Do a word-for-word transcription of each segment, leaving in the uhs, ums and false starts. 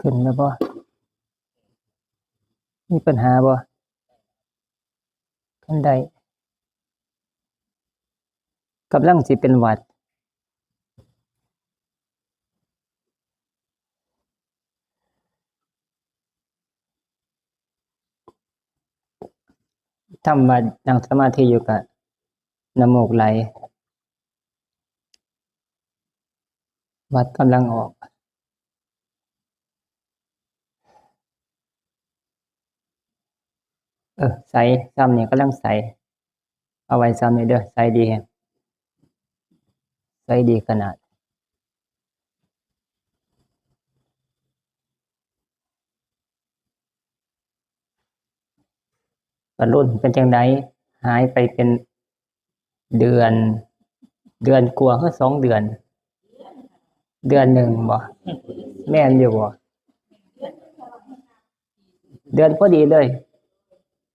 ขึ้นแล้วบ่ มีปัญหาบ่ คันได้ กำลังสิเป็นหวัด ทำวัดนั่งสมาธิอยู่กะน้ำมูกไหล หวัดกำลังออก เออ ใส ซ้ำนี่กำลังใส เอาไว้ซ้ำนี่เด้อ ใสดีแฮง ใสดีขนาด บรรลุเป็นจังใด หายไปเป็นเดือน เดือนกว่า คือสองเดือน เดือนหนึ่งบ่ แม่นอยู่บ่ เดือนพอดีเลย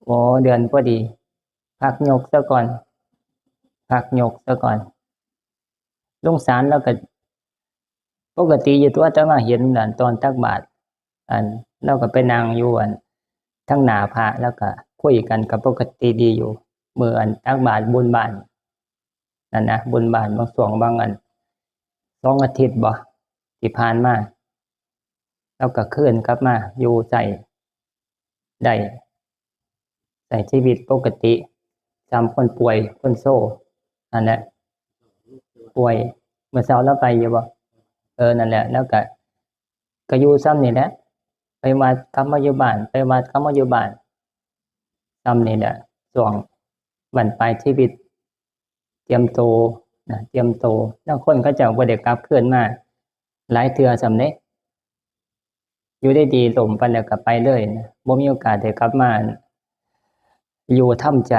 โอ้ เดือนพอดี พักยกซะก่อน พักยกซะก่อน ลุงสารแล้วก็ ปกติอยู่ตัว แต่ว่าเห็นนั่นตอนตักบาตร อัน เราก็ไปนั่งอยู่ อัน ทางหน้าพระ แล้วก็คุยกันก็ปกติดีอยู่ มื้ออันตักบาตรบุญบ้าน นั่นนะ บุญบ้านบางช่วงบางอัน สองอาทิตย์บ่ ที่ผ่านมา แล้วก็คืนกลับมาอยู่ใช้ได้ ใช้ชีวิตปกติ ส่ำคนป่วย คนโซ นั่นแหละ ป่วย มื้อเช้าเราไปอยู่บ่ เออ นั่นแหละ แล้วก็ ก็อยู่ส่ำนี่แหละ ไปวัดกลับมาอยู่บ้าน ไปวัดกลับมาอยู่บ้าน ส่ำนี่แหละ ช่วงบั้นปลายชีวิต เตรียมโตนะ เตรียมโต ลางคนเขาเจ้าบ่ได้กลับคืนมาหลายเทื่อส่ำเด้ อยู่ดีๆ ล้มไปแล้วก็ไปเลยนะ บ่มีโอกาสได้กลับมาอยู่ทำใจ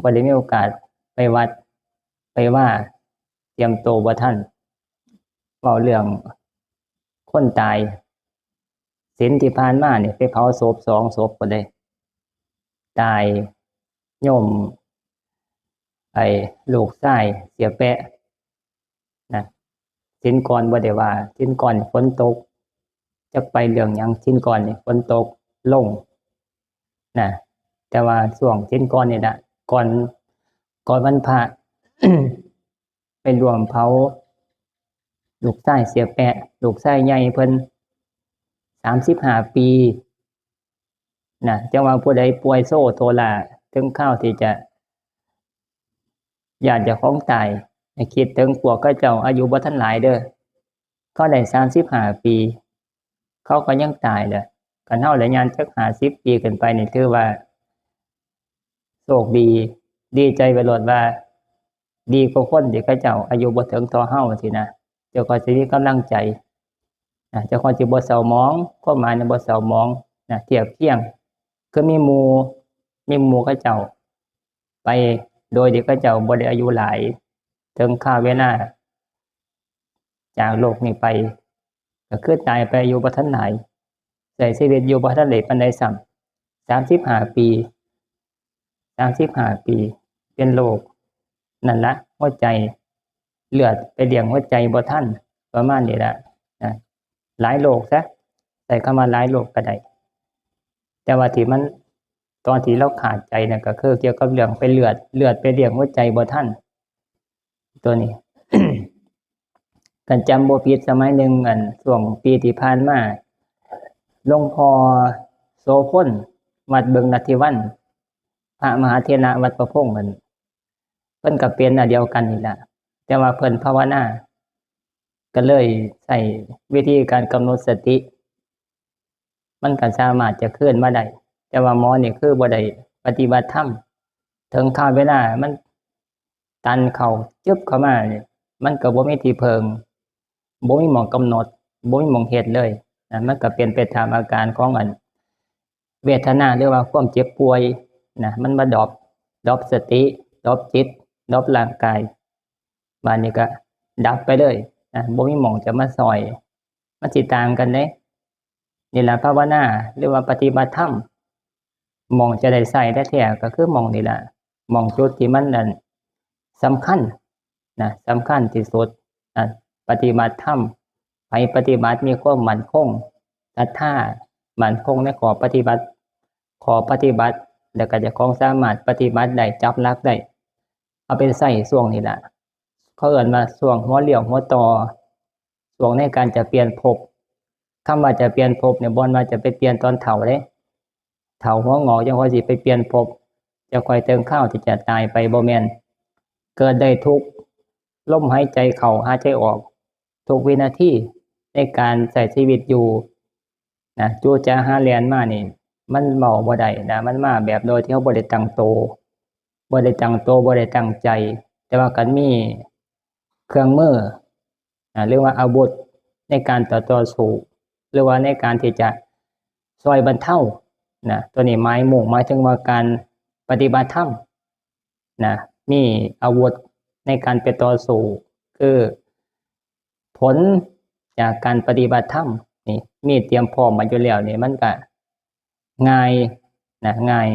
บ่ได้มีโอกาสไปวัด ไปวา เตรียมโตบ่ทัน เว้าเรื่องคนตาย ศีลที่ผ่านมานี่ไปเผาศพสองศพพุ้นเด้ ตายโยม ไอ้ลูกชายเสียแป๊ะนะ ศีลก่อนบ่ได้ว่า ศีลก่อนฝนตก จักไปเรื่องหยัง ศีลก่อนนี่ฝนตกลงนะ แต่ว่าช่วงศีลก่อนนี่นะ ก่อน ก่อนวันพระ ไปร่วมเผาลูกชายเสียแป๊ะ ลูกชายใหญ่เพิ่น สามสิบห้าปีนะ จั่งว่าผู้ใดป่วยโซโทราถึงคราวที่จะญาติเจ้าของตาย ให้คิดถึงพวกเขาเจ้าอายุบ่ทันหลายเด้อ เขาได้สามสิบห้าปี เขาก็ยังตายแหละ คันเฮาได้ย่างจักห้าสิบปีขึ้นไปนี่ถือว่าโชคดี ดีใจไปโลดว่า ดีกว่าคนที่เขาเจ้าอายุบ่ถึงเท่าเฮาซี้นะ เจ้าก็สิมีกำลังใจนะ เจ้าก็สิบ่เศร้าหมอง ความหมายนี่บ่เศร้าหมองนะ เทียบเคียง คือมีหมู่ มีหมู่เขาเจ้าไป โดยที่เขาเจ้าบ่ได้อายุหลาย ถึงคราวเวลาจากโลกนี้ไป ก็คือตายไปอายุบ่ทันหลาย ใช้ชีวิตอยู่บ่ทันได้ปานใดซ้ำ สามสิบห้าปี สามสิบห้าปี เป็นโรคนั่นละ หัวใจ เลือดไปเลี้ยงหัวใจบ่ทัน ประมาณนี้ละนะ หลายโรคซะ ใช้คำว่าหลายโรคก็ได้ แต่ว่าที่มัน ตอนที่เราขาดใจน่ะ ก็คือเกี่ยวกับเรื่องไปเลือด เลือดไปเลี้ยงหัวใจบ่ทัน ตัวนี้ คันจำบ่ผิดสมัยหนึ่ง อัน ช่วงปีที่ผ่านมา หลวงพ่อโสพล วัดบึงนัทธิวัน พระมหาเถระวัดประพงษ์นั่น เพิ่นก็เป็นอันเดียวกันนี่ล่ะ แต่ว่าเพิ่นภาวนา ก็เลยใช้วิธีการกำหนดสติ มันก็สามารถจะคืนมาได้ แต่ว่าหมอนี่คือบ่ได้ปฏิบัติธรรม ถึงคราวเวลามันตันเข้าจึ๊บเข้ามานี่ มันก็บ่มีที่เพิ่ง บ่มีหม่องกำหนด บ่มีหม่องเฮ็ดเลยนะ มันก็เป็นไปตามอาการของอัน เวทนาหรือว่าความเจ็บป่วยนะ มันมาดรอป ดรอปสติ ดรอปจิต ดรอปร่างกาย บาดนี้ก็ดับไปเลยนะ บ่มีหม่องจะมาซ่อย มันสิต่างกันเด้ นี่ล่ะภาวนาหรือว่าปฏิบัติธรรม หม่องจะได้ใช้แท้ๆ ก็คือหม่องนี่ล่ะ หม่องจุดที่มันนั่นสำคัญนะ สำคัญที่สุดนะ ปฏิบัติธรรม ไปปฏิบัติมีความมั่นคง ศรัทธา มั่นคงในข้อปฏิบัติ ข้อปฏิบัติ แล้วก็เจ้าของสามารถปฏิบัติได้ จับหลักได้ เอาไปใช้ช่วงนี้ล่ะ เขาเอิ้นว่าช่วงหัวเลี้ยวหัวต่อ ช่วงในการจะเปลี่ยนภพ คำว่าจะเปลี่ยนภพเนี่ย บ่แม่นว่าจะไปเปลี่ยนตอนเฒ่าเด้ เฒ่าหัวงอกจั่งค่อยสิไปเปลี่ยนภพ จั่งค่อยถึงคราวที่จะตายไป บ่แม่น เกิดได้ทุกลมหายใจเข้าหายใจออก ทุกวินาทีในการใช้ชีวิตอยู่นะ จู๋จ๋าหาแล่นมานี่ มันเว้าบ่ได้นะ มันมาแบบโดยที่เราบ่ได้ตั้งโต บ่ได้ตั้งโต บ่ได้ตั้งใจ แต่ว่าคันมีเครื่องมือนะ หรือว่าอาวุธในการต่อ ต่อสู้ หรือว่าในการที่จะซ่อยบรรเทานะ ตัวนี้หมายมุ่ง หมายถึงว่าการปฏิบัติธรรมนะ มีอาวุธในการไปต่อสู้ คือผลจากการปฏิบัติธรรมนี่ มีเตรียมพร้อมมาอยู่แล้วนี่ มันก็ง่ายนะ ง่าย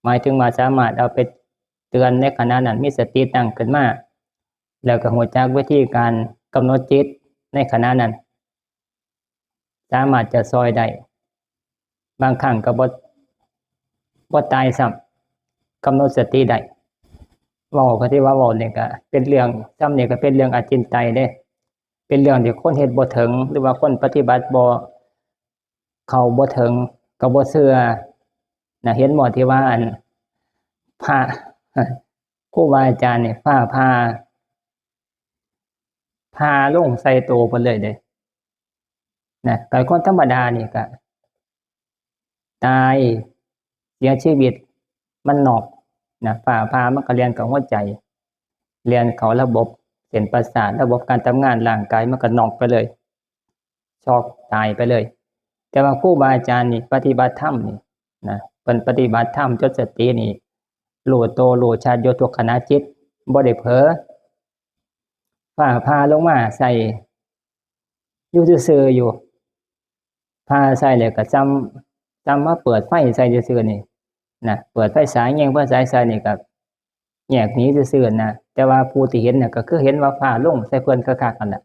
หมายถึงว่าสามารถเอาไปเตือนในขณะนั้น มีสติตั้งขึ้นมา แล้วก็รู้จักวิธีการกำหนดจิตในขณะนั้น สามารถจะซ่อยได้ บางครั้งก็บ่ บ่ตายซ้ำ กำหนดสติได้ เว้าก็ที่ว่าเว้านี่ก็เป็นเรื่อง ซ้ำนี่ก็เป็นเรื่องอจินไตยเด้ เป็นเรื่องที่คนเฮ็ดบ่ถึง หรือว่าคนปฏิบัติบ่ เข้าบ่ถึง ก็บ่เชื่อนะ เห็นบ่ที่ว่าอัน พระ ครูบาอาจารย์นี่ ฟ้าผ่า ผ่าลงใส่ตัวเพิ่นเลยเด้ นะ ก็คนธรรมดานี่ก็ตาย เสียชีวิต มันน็อกนะ ฟ้าผ่ามันก็แล่นเข้าหัวใจ แล่นเข้าระบบเส้นประสาท ระบบการทำงานร่างกายมันก็น็อกไปเลย ช็อกตายไปเลย แต่ว่าครูบาอาจารย์นี่ปฏิบัติธรรมนี่นะ เพิ่นปฏิบัติธรรมจนสตินี่รู้โตรู้ชัดอยู่ทุกขณะจิต บ่ได้เผลอ ฟ้าผ่าลงมาใส่ อยู่ซื่อๆอยู่ ผ่าใส่แล้วก็ซ้ำ ซ้ำมาเปิดไฟใส่ซื่อๆนี่นะ เปิดไฟสาย แยงไฟสายใส่นี่ก็แยกหนีซื่อๆนะ แต่ว่าผู้ที่เห็นน่ะก็คือเห็นว่าฟ้าลงใส่เพิ่นคักๆนั่นน่ะ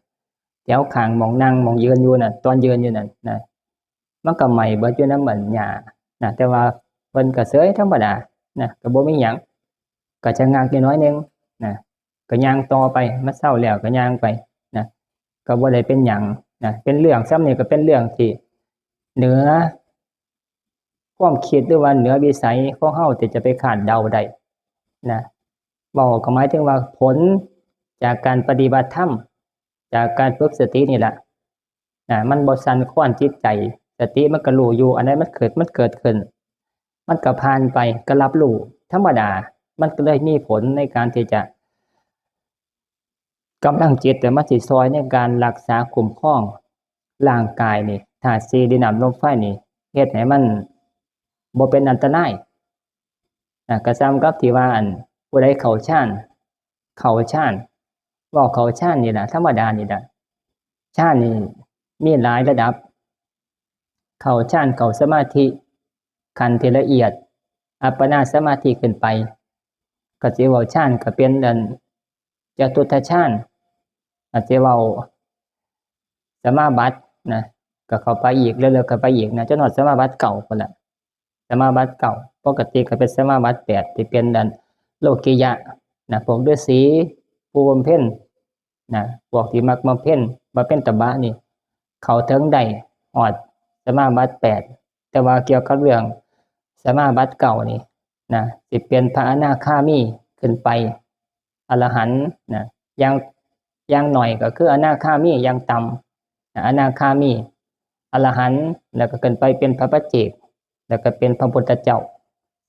แถวข้างหม่องนั่งหม่องยืนอยู่น่ะ ตอนยืนอยู่นั่นนะ มันก็ไหม้เบิดอยู่นำอันหญ้านะ แต่ว่าเพิ่นก็เฉยธรรมดานะ ก็บ่มีหยัง ก็ชะงักอยู่น้อยหนึ่งนะ ก็ย่างต่อไป มันเซาแล้วก็ย่างไปนะ ก็บ่ได้เป็นหยังนะ เป็นเรื่อง ซ้ำนี่ก็เป็นเรื่องที่เหนือความคิด หรือว่าเหนือวิสัยของเฮาที่จะไปคาดเดาได้นะ เว้าก็หมายถึงว่าผลจากการปฏิบัติธรรม จากการฝึกสตินี่แหละนะ มันบ่สั่นคลอนจิตใจ สติมันก็รู้อยู่ อันใดมันเกิด มันเกิดขึ้น มันก็ผ่านไป ก็รับรู้ธรรมดา มันก็เลยมีผลในการที่จะ กำลังจิตแต่มันสิซ่อยในการรักษาคุ้มครองร่างกายนี่ ธาตุสี่ ดิน น้ำ ลม ไฟนี่ เฮ็ดให้มันบ่เป็นอันตรายนะ ก็ส่ำกับที่ว่าอันผู้ใดเข้าฌาน เข้าฌาน เว้าเข้าฌานนี่ล่ะ ธรรมดานี่ล่ะ ฌานนี่มีหลายระดับ เข้าฌาน เข้าสมาธิ ขั้นที่ละเอียด อัปปนาสมาธิขึ้นไป ก็สิเว้าฌานก็เป็นอันจตุตถฌาน อาจจะเว้าสมาบัตินะ ก็เข้าไปอีก เรื่อยๆเข้าไปอีกนะ จนฮอดสมาบัติเก้าพุ้นล่ะ สมาบัติเก้า ปกติก็เป็นสมาบัติแปด ที่เป็นอันโลกิยะนะ พวกฤาษี ผู้บำเพ็ญนะ พวกที่มักบำเพ็ญ บำเพ็ญตบะนี่ เข้าถึงได้ฮอดสมาบัติแปด แต่ว่าเกี่ยวกับเรื่องสมาบัติเก้านี่นะ สิเป็นพระอนาคามีขึ้นไป อรหันต์นะ อย่าง อย่างน้อยก็คืออนาคามี อย่างต่ำนะ อนาคามี อรหันต์ แล้วก็ขึ้นไปเป็นพระปัจเจก แล้วก็เป็นพระพุทธเจ้า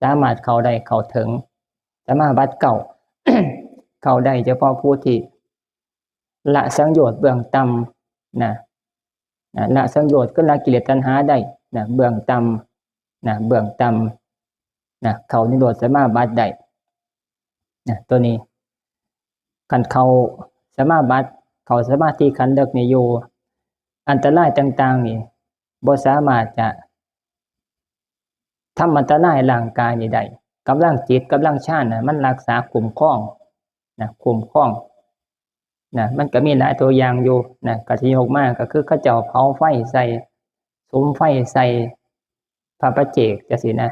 สามารถเข้าได้ เข้าถึงสมาบัติเก้า เข้าได้เฉพาะผู้ที่ละสังโยชน์เบื้องต่ำนะ นะ ละสังโยชน์คือละกิเลสตัณหาได้นะ เบื้องต่ำนะ เบื้องต่ำนะ เข้านิโรธสมาบัติได้นะ ตัวนี้ คันเข้าสมาบัติ เข้าสมาธิขั้นเลิกนี่อยู่ อันตรายต่างๆนี่ บ่สามารถจะทำอันตรายร่างกายนี่ได้ กำลังจิต กำลังฌานน่ะ มันรักษาคุ้มครองนะ คุ้มครองนะ มันก็มีหลายตัวอย่างอยู่นะ ก็สิยกมาก็คือเขาเจ้าเผาไฟใส่ สุมไฟใส่พระปัจเจกจังซี้นะ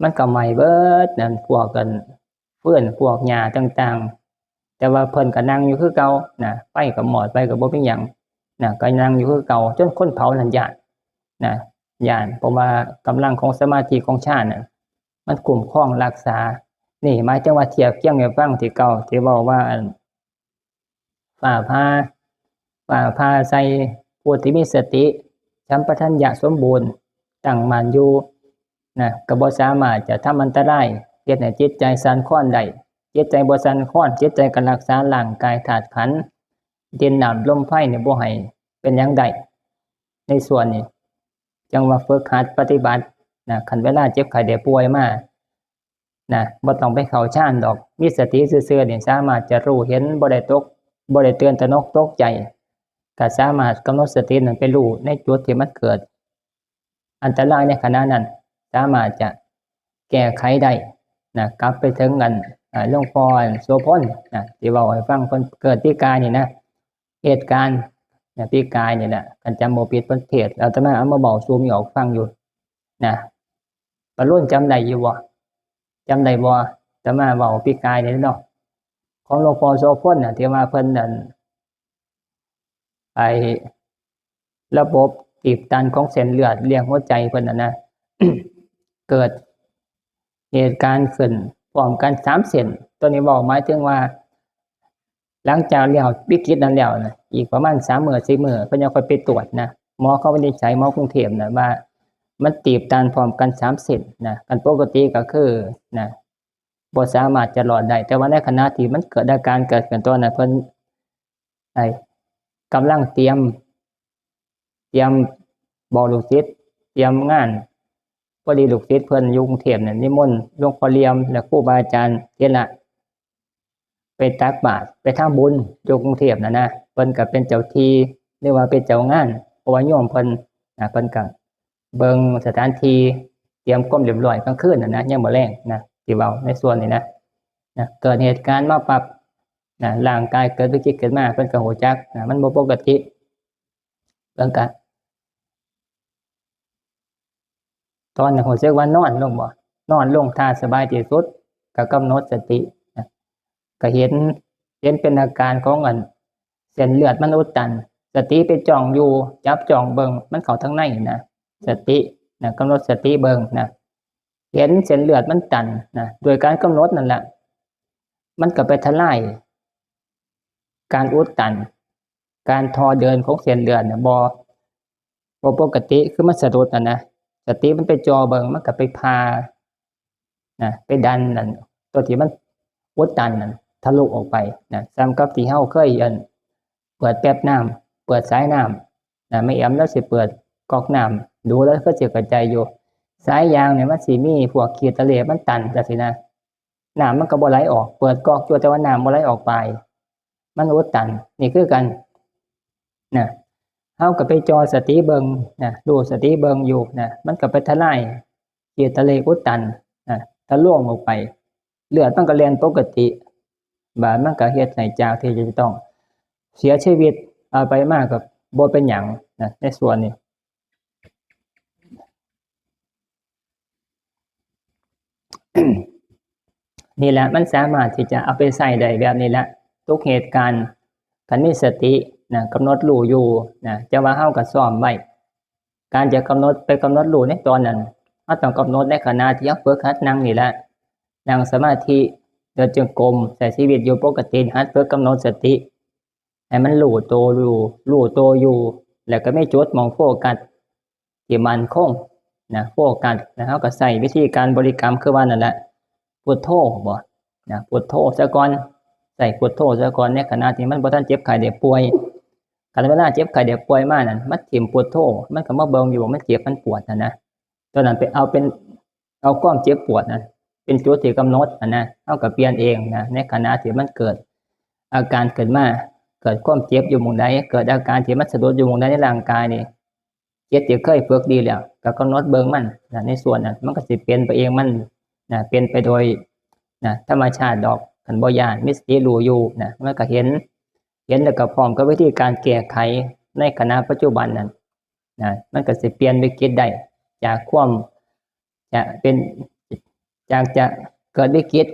มันก็ไหม้เบิดนั่น พวกกัน ฟืน พวกหญ้าต่างๆ แต่ว่าเพิ่นก็นั่งอยู่คือเก่านะ ไฟก็มอดไปก็บ่เป็นหยังนะ ก็นั่งอยู่คือเก่า จนคนเผานั่นย้านนะ ย้าน เพราะว่ากำลังของสมาธิของฌานน่ะ มันคุ้มครองรักษา นี่หมายถึงว่าเทียบเคียงให้ฟังที่เก่า ที่เว้าว่าอัน ฟ้าผ่า ฟ้าผ่าใส่ผู้ที่มีสติ สัมปชัญญะสมบูรณ์ ตั้งมั่นอยู่นะ ก็บ่สามารถจะทำอันตราย เฮ็ดให้จิตใจสั่นคลอนได้ จิตใจบ่สั่นคลอน จิตใจก็รักษาร่างกายธาตุขันธ์ ดินน้ำลมไฟนี่บ่ให้เป็นหยังได้ ในส่วนนี้ จั่งว่าฝึกหัดปฏิบัตินะ คันเวลาเจ็บไข้ได้ป่วยมานะ บ่ต้องไปเข้าฌานดอก มีสติซื่อๆนี่ สามารถจะรู้เห็น บ่ได้ตก บ่ได้ตื่นตระหนกตกใจ ก็สามารถกำหนดสตินั้นไปรู้ในจุดที่มันเกิดอันตรายในขณะนั้น สามารถจะแก้ไขได้นะ กลับไปถึงกัน อ่า หลวงพ่อโสพลนะ ที่เว้าให้ฟัง เพิ่นเกิดปีกายนี่นะ เหตุการณ์นะ ปีกายนี่แหละ คันจำบ่ผิดเพิ่นเทศน์ อาตมาเอามาเว้าสู่หมู่ออกฟังอยู่นะ ปะลุนจำได้อยู่บ่ จำได้บ่ อาตมาเว้าปีกายนี่เนาะ ของหลวงพ่อโสพลน่ะ ที่ว่าเพิ่นนั่น ไอ้ระบบตีบตันของเส้นเลือดเลี้ยงหัวใจเพิ่นน่ะนะ เกิดเหตุการณ์ขึ้นพร้อมกันสามเส้น ตัวนี้เว้าหมายถึงว่า หลังจากแล้ววิกฤตนั้นแล้วนะ อีกประมาณสามมื้อสี่มื้อ เพิ่นยังค่อยไปตรวจนะ หมอเขาวินิจฉัย หมอกรุงเทพฯนะ ว่ามันตีบตันพร้อมกันสามเส้นนะ คันปกติก็คือนะ บ่สามารถจะรอดได้ แต่ว่าในขณะที่มันเกิดอาการเกิดขึ้นตอนนั้น เพิ่น ไอ้ กำลังเตรียม เตรียมบอกลูกศิษย์ เตรียมงาน พอดีลูกศิษย์เพิ่นอยู่กรุงเทพฯเนี่ย นิมนต์หลวงพ่อเหลี่ยม และครูบาอาจารย์เถระ ไปตักบาตร ไปทำบุญอยู่กรุงเทพฯน่ะนะ เพิ่นก็เป็นเจ้าที่ หรือว่าเป็นเจ้างาน เพราะว่าโยมเพิ่นนะ เพิ่นก็เบิ่งสถานที่ เตรียมความเรียบร้อยกลางคืนน่ะนะ ยามมื้อแลงนะ ที่เว้าในส่วนนี้นะ นะ เกิดเหตุการณ์มาปั๊บนะ ร่างกายเกิดวิกฤตขึ้นมา เพิ่นก็ฮู้จักนะ มันบ่ปกติ เพิ่นก็ ตอนนั้นรู้สึกว่านอนลงบ่ นอนลงท่าสบายที่สุด ก็กำหนดสตินะ ก็เห็น เห็นเป็นอาการของอัน เส้นเลือดมันอุดตัน สติไปจ้องอยู่ จับจ้องเบิ่ง มันเข้าทางในนะ สตินะ กำหนดสติเบิ่งนะ เห็นเส้นเลือดมันตันนะ โดยการกำหนดนั่นแหละ มันก็ไปทลาย การอุดตัน การถ่อเดินของเส้นเลือดน่ะ บ่ บ่ปกติ คือมันสะดุดน่ะนะ สติมันไปจ่อเบิ่ง มันก็ไปผ่านะ ไปดันนั่น ตัวที่มันอุดตันนั่น ทะลุออกไปนะ ส่ำกับที่เฮาเคย อัน เปิดแป๊บน้ำ เปิดสายน้ำนะ แม่แอมลาวสิเปิดก๊อกน้ำ ดูแล้วคือสิเข้าใจอยู่ สายยางเนี่ยมันสิมีพวกขี้ตะเลมันตันจังซี้นะ น้ำมันก็บ่ไหลออก เปิดก๊อกอยู่แต่ว่าน้ำบ่ไหลออกไป มันอุดตัน นี่คือกันนะ เฮาก็ไปจ่อสติเบิ่งนะ รู้สติเบิ่งอยู่นะ มันก็ไปทลายขี้ตะเลอุดตันนะ ทะลวงออกไป เลือดมันก็แล่นปกติ บาดมันก็เฮ็ดให้จากที่จะต้องเสียชีวิต เอาไปมาก็บ่เป็นหยังนะ ในส่วนนี้ นี่แหละ มันสามารถที่จะเอาไปใช้ได้แบบนี้แหละ ทุกเหตุการณ์ คันมีสตินะ กำหนดรู้อยู่นะ จะว่าเฮาก็ซ้อมไว้ การจะกำหนด ไปกำหนดรู้ในตอนนั้น เฮาต้องกำหนดในขณะที่เฮาฝึกหัดนั่งนี่แหละ นั่งสมาธิ เดินจงกรม ใช้ชีวิตอยู่ปกติ หัดฝึกกำหนดสติ ให้มันรู้โตอยู่ รู้โตอยู่ แล้วก็มีจุดหม่องโฟกัสที่มั่นคงนะ โฟกัสนะ เฮาก็ใช้วิธีการบริกรรมคือว่านั่นแหละ พุทโธบ่นะ พุทโธซะก่อน ใช้พุทโธซะก่อน ในขณะที่มันบ่ทันเจ็บไข้ได้ป่วย คันเวลาเจ็บไข้ได้ป่วยมานั่น มันถิ่มพุทโธ มันก็มาเบิ่งอยู่ว่ามันเจ็บมันปวดน่ะนะ ตอนนั้นไปเอาเป็น เอาความเจ็บปวดน่ะ เป็นจุดที่กำหนดน่ะนะ เฮาก็เปลี่ยนเองนะ ในขณะที่มันเกิดอาการขึ้นมา เกิดความเจ็บอยู่หม่องใด เกิดอาการที่มันสะดุดอยู่หม่องใดในร่างกายนี่ จิตที่เคยฝึกดีแล้ว ก็กำหนดเบิ่งมันนะ ในส่วนนั้น มันก็สิเป็นไปเองมันนะ เป็นไปโดยนะ ธรรมชาติดอก คันบ่ย้าน มีสติรู้อยู่นะ มันก็เห็น เห็นแล้วก็พร้อมกับวิธีการแก้ไขในขณะปัจจุบันนั้น นะ มันก็สิเปลี่ยนวิกฤตได้ จากความจะเป็น จากจะเกิดวิกฤต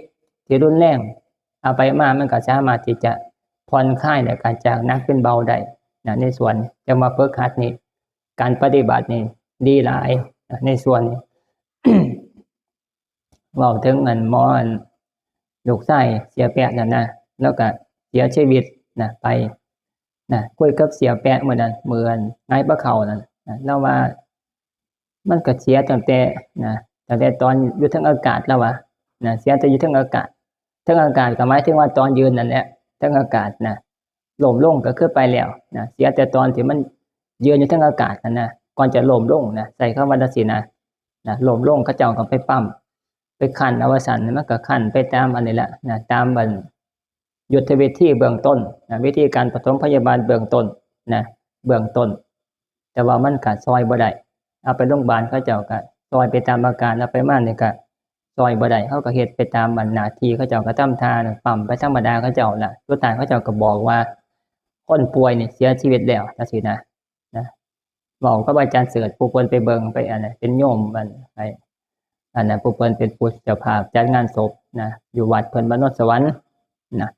ที่รุนแรง เอาไปมามันก็สามารถที่จะผ่อนคลาย และการจากหนักเป็นเบาได้นะ ในส่วนจะมาฝึกหัดนี่ การปฏิบัตินี่ดีหลายนะ ในส่วนนี้ เว้าถึงอันหมออันลูกชายเสียแปะนั่นนะ แล้วก็เสียชีวิตนะ ไปนะ คุยกับเสียแปะมื้อนั้น มื้ออันงายปะเขานั่นนะ แล้วว่า มันก็เสียตั้งแต่นะ ตั้งแต่ตอนอยู่เทิงอากาศแล้ววะนะ เสียแต่อยู่เทิงอากาศ เทิงอากาศก็หมายถึงว่าตอนยืนนั่นแหละ เทิงอากาศนะ ล้มลงก็คือไปแล้วนะ เสียแต่ตอนที่มันยืนอยู่เทิงอากาศนั่นนะ ก่อนจะล้มลงนะ ใช้คำว่าจั่งซี้นะ นะ ล้มลงเขาเจ้าก็ไปปั๊ม ไปคั้นเอาว่าซั่น มันก็คั้นไปตามอันนี้แหละนะ ตามอันยุทธวิธีเบื้องต้นนะ วิธีการปฐมพยาบาลเบื้องต้นนะ เบื้องต้น แต่ว่ามันก็ซ่อยบ่ได้ เอาไปโรงพยาบาลเขาเจ้าก็ซ่อยไปตามอาการ เอาไปมานี่ก็ซ่อยบ่ได้ เขาก็เฮ็ดไปตามอันหน้าที่เขาเจ้าก็ทำท่านะ ปั๊มไปธรรมดาเขาเจ้าน่ะ สุดท้ายเขาเจ้าก็บอกว่า คนป่วยนี่เสียชีวิตแล้ว จั่งซี้นะ นะ เว้ากับอาจารย์เสิร์ช ผู้เพิ่นไปเบิ่ง ไปอันนั้น เป็นโยมอัน ไอ้ อันนั้น ผู้เพิ่นเป็นผู้เจ้าภาพจัดงานศพนะ อยู่วัดเพิ่นบ้านโนนสวรรค์นะ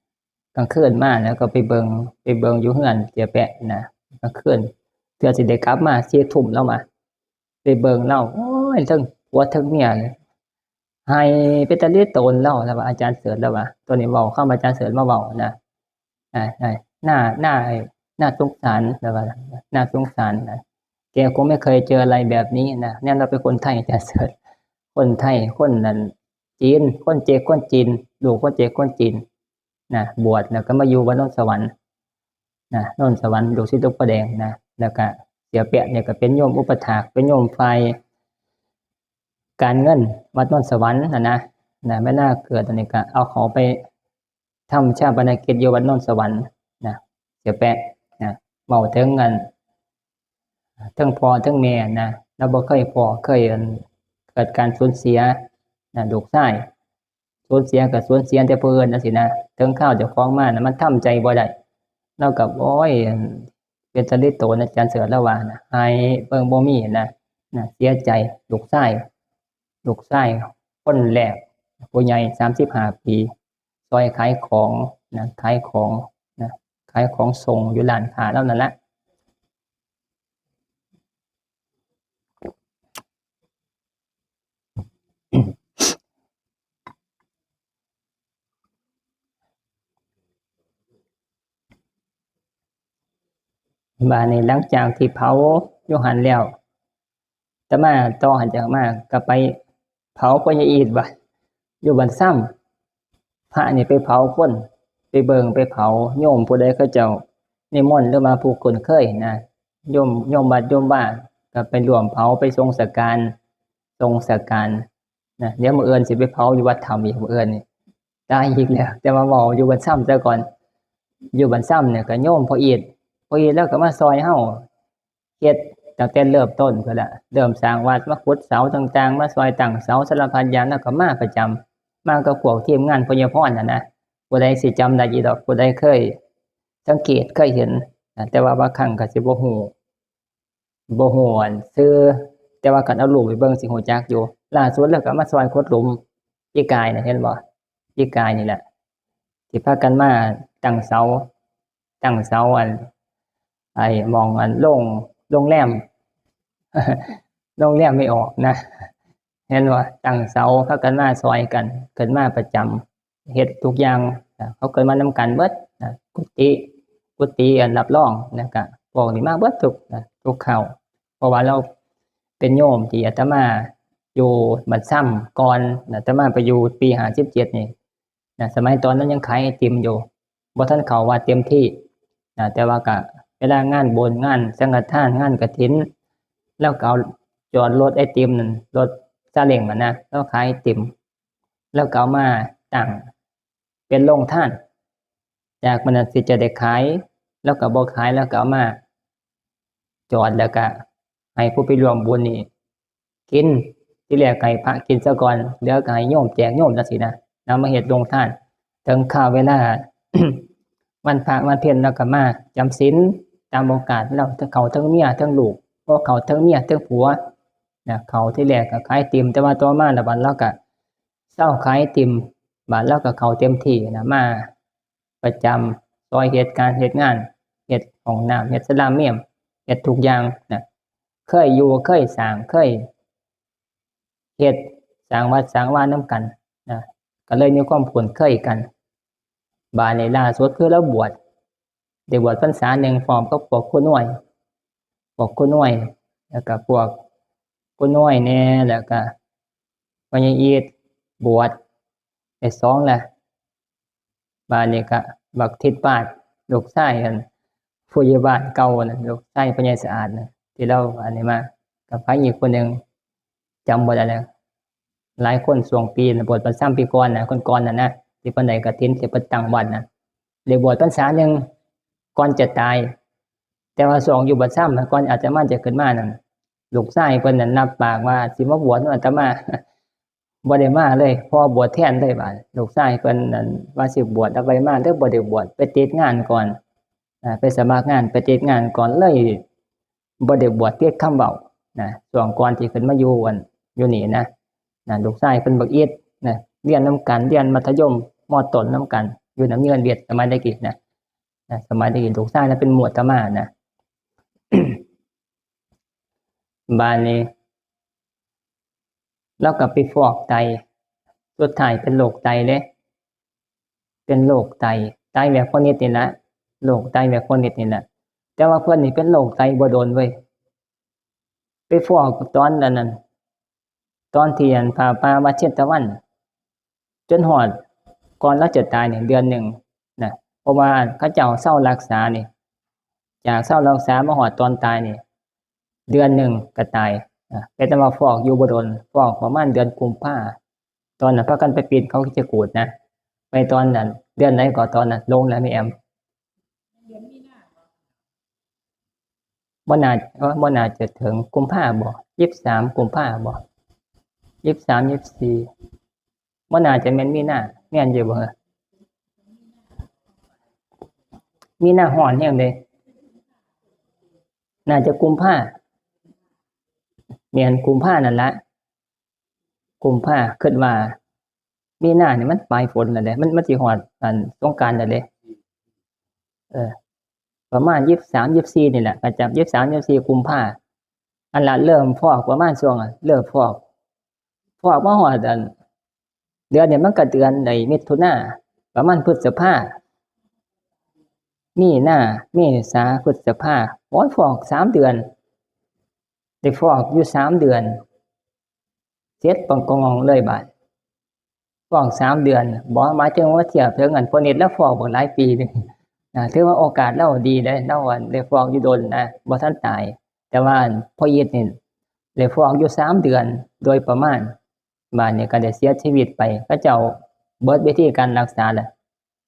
กลางคืนมาแล้วก็ไปเบิ่ง ไปเบิ่งอยู่เฮือนเสียแปะนะ กลางคืน เทื่อสิได้กลับมาสี่ทุ่มแล้วมา ไปเบิ่งแล้ว โอ้ย ทั้งผัวทั้งเมียเลย ไห้เป็นตาลีโตนแล้ว แล้วว่าอาจารย์เสิร์ชแล้วว่า ตัวนี้เว้า คำอาจารย์เสิร์ชมาเว้านะ อ่า อ่า น่า น่า น่าสงสาร แล้วว่า น่าสงสารนะ แกคงไม่เคยเจออะไรแบบนี้นะ เนี่ยเราเป็นคนไทย อาจารย์เสิร์ช คนไทย คนนั้น จีน คนเจ๊ก คนจีน ลูกคนเจ๊ก คนจีนนะ บวชแล้วก็มาอยู่วัดโนนสวรรค์นะ โนนสวรรค์ ลูกศิษย์หลวงพ่อแดงนะ แล้วก็เสียแปะเนี่ยก็เป็นโยมอุปัฏฐาก เป็นโยมฝ่ายการเงินวัดโนนสวรรค์นะ นะ นะ แม่นาเกิดอันนี้ก็เอาเขาไปทำฌาปนกิจอยู่วัดโนนสวรรค์นะ เสียแปะนะ เว้าถึงอัน ทั้งพ่อทั้งแม่นะ แล้วบ่เคยพ้อ เคยอัน เกิดการสูญเสียนะ ลูกชาย สูญเสียก็สูญเสียแต่ผู้อื่นจั่งซี้นะ ถึงคราวเจ้าของมานะ มันทำใจบ่ได้ แล้วก็ โอ้ย เป็นตาลีโตน อาจารย์เสิร์ชแล้วว่านะ ไห้เบิ่งบ่มีนะ นะ เสียใจ ลูกชาย ลูกชาย คนแรก ผู้ใหญ่ สามสิบห้าปี ซ่อยขายของนะ ขายของนะ ขายของส่งอยู่ร้านค้าแล้วนั่นแหละ บาดนี้หลังจากที่เผาอยู่หั่นแล้ว อาตมาต่อหั่นจากมาก็ไปเผาพ่อใหญ่อีดว่ะ อยู่บ้านซ้ำ พระนี่ไปเผาคน ไปเบิ่งไปเผา โยมผู้ใดเขาเจ้านิมนต์หรือว่าผู้คุ้นเคยนะ โยม โยมวัดโยมว่าก็ไปร่วมเผา ไปส่งสังฆาร ส่งสังฆารนะ เดี๋ยวมื้ออื่นสิไปเผาอยู่วัดถ้ำอีก มื้ออื่นนี่ ตายอีกแล้ว แต่ว่าเว้าอยู่บ้านซ้ำซะก่อน อยู่บ้านซ้ำเนี่ยก็โยมพ่ออีด พ่ออีดแล้วก็มาซ่อยเฮา เฮ็ดตั้งแต่เริ่มต้นพู้นละ เริ่มสร้างวัด มาขุดเสาต่างๆ มาซ่อยตั้งเสาสารพัดอย่าง แล้วก็มาประจำ มากับพวกทีมงานพญาพรน่ะนะ ผู้ใดสิจำได้อยู่ดอก ผู้ใดเคยสังเกตเคยเห็นนะ แต่ว่าบางครั้งก็สิบ่ฮู้ บ่ฮู้อันชื่อ แต่ว่าคันเอารูปไปเบิ่งสิฮู้จักอยู่ ล่าสุดแล้วก็มาซ่อยขุดหลุม ปีกายน่ะ เห็นบ่ ปีกายนี่แหละ ที่พากันมาตั้งเสา ตั้งเสาอัน ไอ้หม่องอันโรง โรงแรม โรงแรมไม่ออกนะ เห็นบ่ ตั้งเสา พากันมาซ่อยกัน ขึ้นมาประจำ เฮ็ดทุกอย่างนะ เขาเกิดมานำกันเบิดนะ กุฏิ กุฏิอันรับรองนะ ก็พวกนี้มาเบิดทุกนะ ทุกคราว เพราะว่าเราเป็นโยมที่อาตมาอยู่บ้านซ้ำก่อนนะ อาตมาไปอยู่ปีห้าสิบเจ็ดนี่นะ สมัยตอนนั้นยังขายไอติมอยู่ บ่ทันเข้าวัดเต็มที่นะ แต่ว่าก็เวลางานบุญ งานสังฆทาน งานกฐิน แล้วก็เอา จอดรถไอติมนั่น รถซาเล้งอะนะ แล้วขายไอติม แล้วก็เอามาตั้งเป็นโรงทาน จากมื้อนั้นสิจะได้ขาย แล้วก็บ่ขาย แล้วก็เอามาจอด แล้วก็ให้ผู้ไปร่วมบุญนี่กิน ทีแรกให้พระกินซะก่อน เหลือก็ให้โยมแจกโยมจั่งซี้นะ นำมาเฮ็ดโรงทาน ถึงคราวเวลา วันพระวันเพ็ญ แล้วก็มาจำศีลตามโอกาส แล้วทั้งเขาทั้งเมียทั้งลูก บ่เข้าเทิงเมียเทิงผัวนะ เข้าทีแรกก็ขายไอติม แต่ว่าต่อมาละบาดลาวก็เซาขายไอติม บาดลาวก็เข้าเต็มที่นะ มาประจำ ซอยเฮ็ดการเฮ็ดงาน เฮ็ดห้องน้ำ เฮ็ดศาลาเมียม เฮ็ดทุกอย่างนะ เคยอยู่ เคยสร้าง เคยเฮ็ด สร้างวัดสร้างวานำกันนะ ก็เลยมีความคุ้นเคยกัน บาดนี้ล่าสุดคือลาวบวช ได้บวชพรรษาหนึ่งพร้อมกับพวกครูน้อย พวกครูน้อย แล้วก็พวกครูน้อยแหน่ แล้วก็พ่อใหญ่อีทบวชได้สองแล้ว บาดนี้ก็บักทิดปาด ลูกชายอันผู้ใหญ่บ้านเก่านั่น ลูกชายพ่อใหญ่สะอาดนะ ที่ลาวอันนี้มา กับไผอีกคนหนึ่ง จำบ่ได้แล้ว หลายคนช่วงปีนะ บวชบัดซ้ำปีก่อนนะ คนก่อนน่ะนะ ที่เพิ่นได้กฐิน ที่เพิ่นตั้งวัดนะ ได้บวชพรรษาหนึ่งก่อนจะตาย แต่ว่าช่วงอยู่บัดซ้ำนะ ก่อนอาตมาจะขึ้นมานั่น ลูกชายเพิ่นนั่นรับปากว่าสิมาบวชนำอาตมา บ่ได้มาเลย พ่อบวชแทนเลยบาด ลูกชายเพิ่นนั่นว่าสิบวช แล้วบ่ได้มา เลยบ่ได้บวช ไปติดงานก่อน อ่า ไปสมัครงาน ไปติดงานก่อน เลยบ่ได้บวช ติดคำเว้านะ ช่วงก่อนที่ขึ้นมาอยู่อัน อยู่นี่นะ นะ ลูกชายเพิ่นบักอิดนะ เรียนนำกัน เรียนมัธยม ม.ต้นนำกัน อยู่นำเฮือนเวียด สมัยแต่กี้นะ นะ สมัยแต่กี้ลูกชายนั้นเป็นหมู่อาตมานะ บาดนี้ ลาวก็ไปฟอกไต สุดท้ายเป็นโรคไตเด้ เป็นโรคไต ไตแบบโคนิดนี่แหละ โรคไตแบบโคนิดนี่แหละ แต่ว่าเพิ่นนี่เป็นโรคไตบ่โดนเว้ย ไปฟอกตอนอันนั้น ตอนที่อันผ้าป่าวัดเชตวัน จนฮอดก่อนลาวจะตายนี่เดือนหนึ่งนะ เพราะว่าเขาเจ้าเซารักษานี่ จากเซารักษามาฮอดตอนตายนี่ เดือนหนึ่งก็ตายนะ เป็นแต่ว่าฟอกอยู่บ่โดน ฟอกประมาณเดือนกุมภา ตอนนั้นพากันไปปีนเขาคิดจกูฏนะ ไปตอนนั้น เดือนไหนก็ตอนนั้น หลงแล้วแม่แอม บ่น่า เอ้อ บ่น่าจะถึงกุมภาบ่ ยี่สิบสามกุมภาบ่ ยี่สิบสาม ยี่สิบสี่ บ่น่าจะแม่นมีนา แม่นอยู่บ่เหรอ มีนาฮ้อนแฮงเด้ น่าจะกุมภา แม่นกุมภานั่นละ กุมภา คิดว่า มีนานี่มันปลายฝนแล้วเด้ มัน มันสิฮอดอันสงกรานต์แล้วเด้ เออ ประมาณยี่สิบสาม ยี่สิบสี่นี่แหละ ก็จับยี่สิบสาม ยี่สิบสี่กุมภา อันละเริ่มฟอกประมาณช่วงอะ เริ่มฟอก ฟอกมาฮอดอัน เดือนเนี่ยมันก็เดือนไอ้มิถุนา ประมาณพฤษภา มีนา เมษา พฤษภา โอ้ย ฟอกสามเดือน ได้ฟอกอยู่สามเดือน เสร็จปังกองเลยบาด ฟอกสามเดือน บ่ หมายถึงว่าเทียบถึงอันพวกนี้แล้วฟอกบักหลายปีหนึ่งนะ ถือว่าโอกาสลาวดีเด้ ลาวอันได้ฟอกอยู่โดนนะ บ่ทันตาย แต่ว่าอันพ่ออีทนี่ได้ฟอกอยู่สามเดือนโดยประมาณ บาดนี้ก็ได้เสียชีวิตไป เขาเจ้าเบิดวิธีการรักษาแล้ว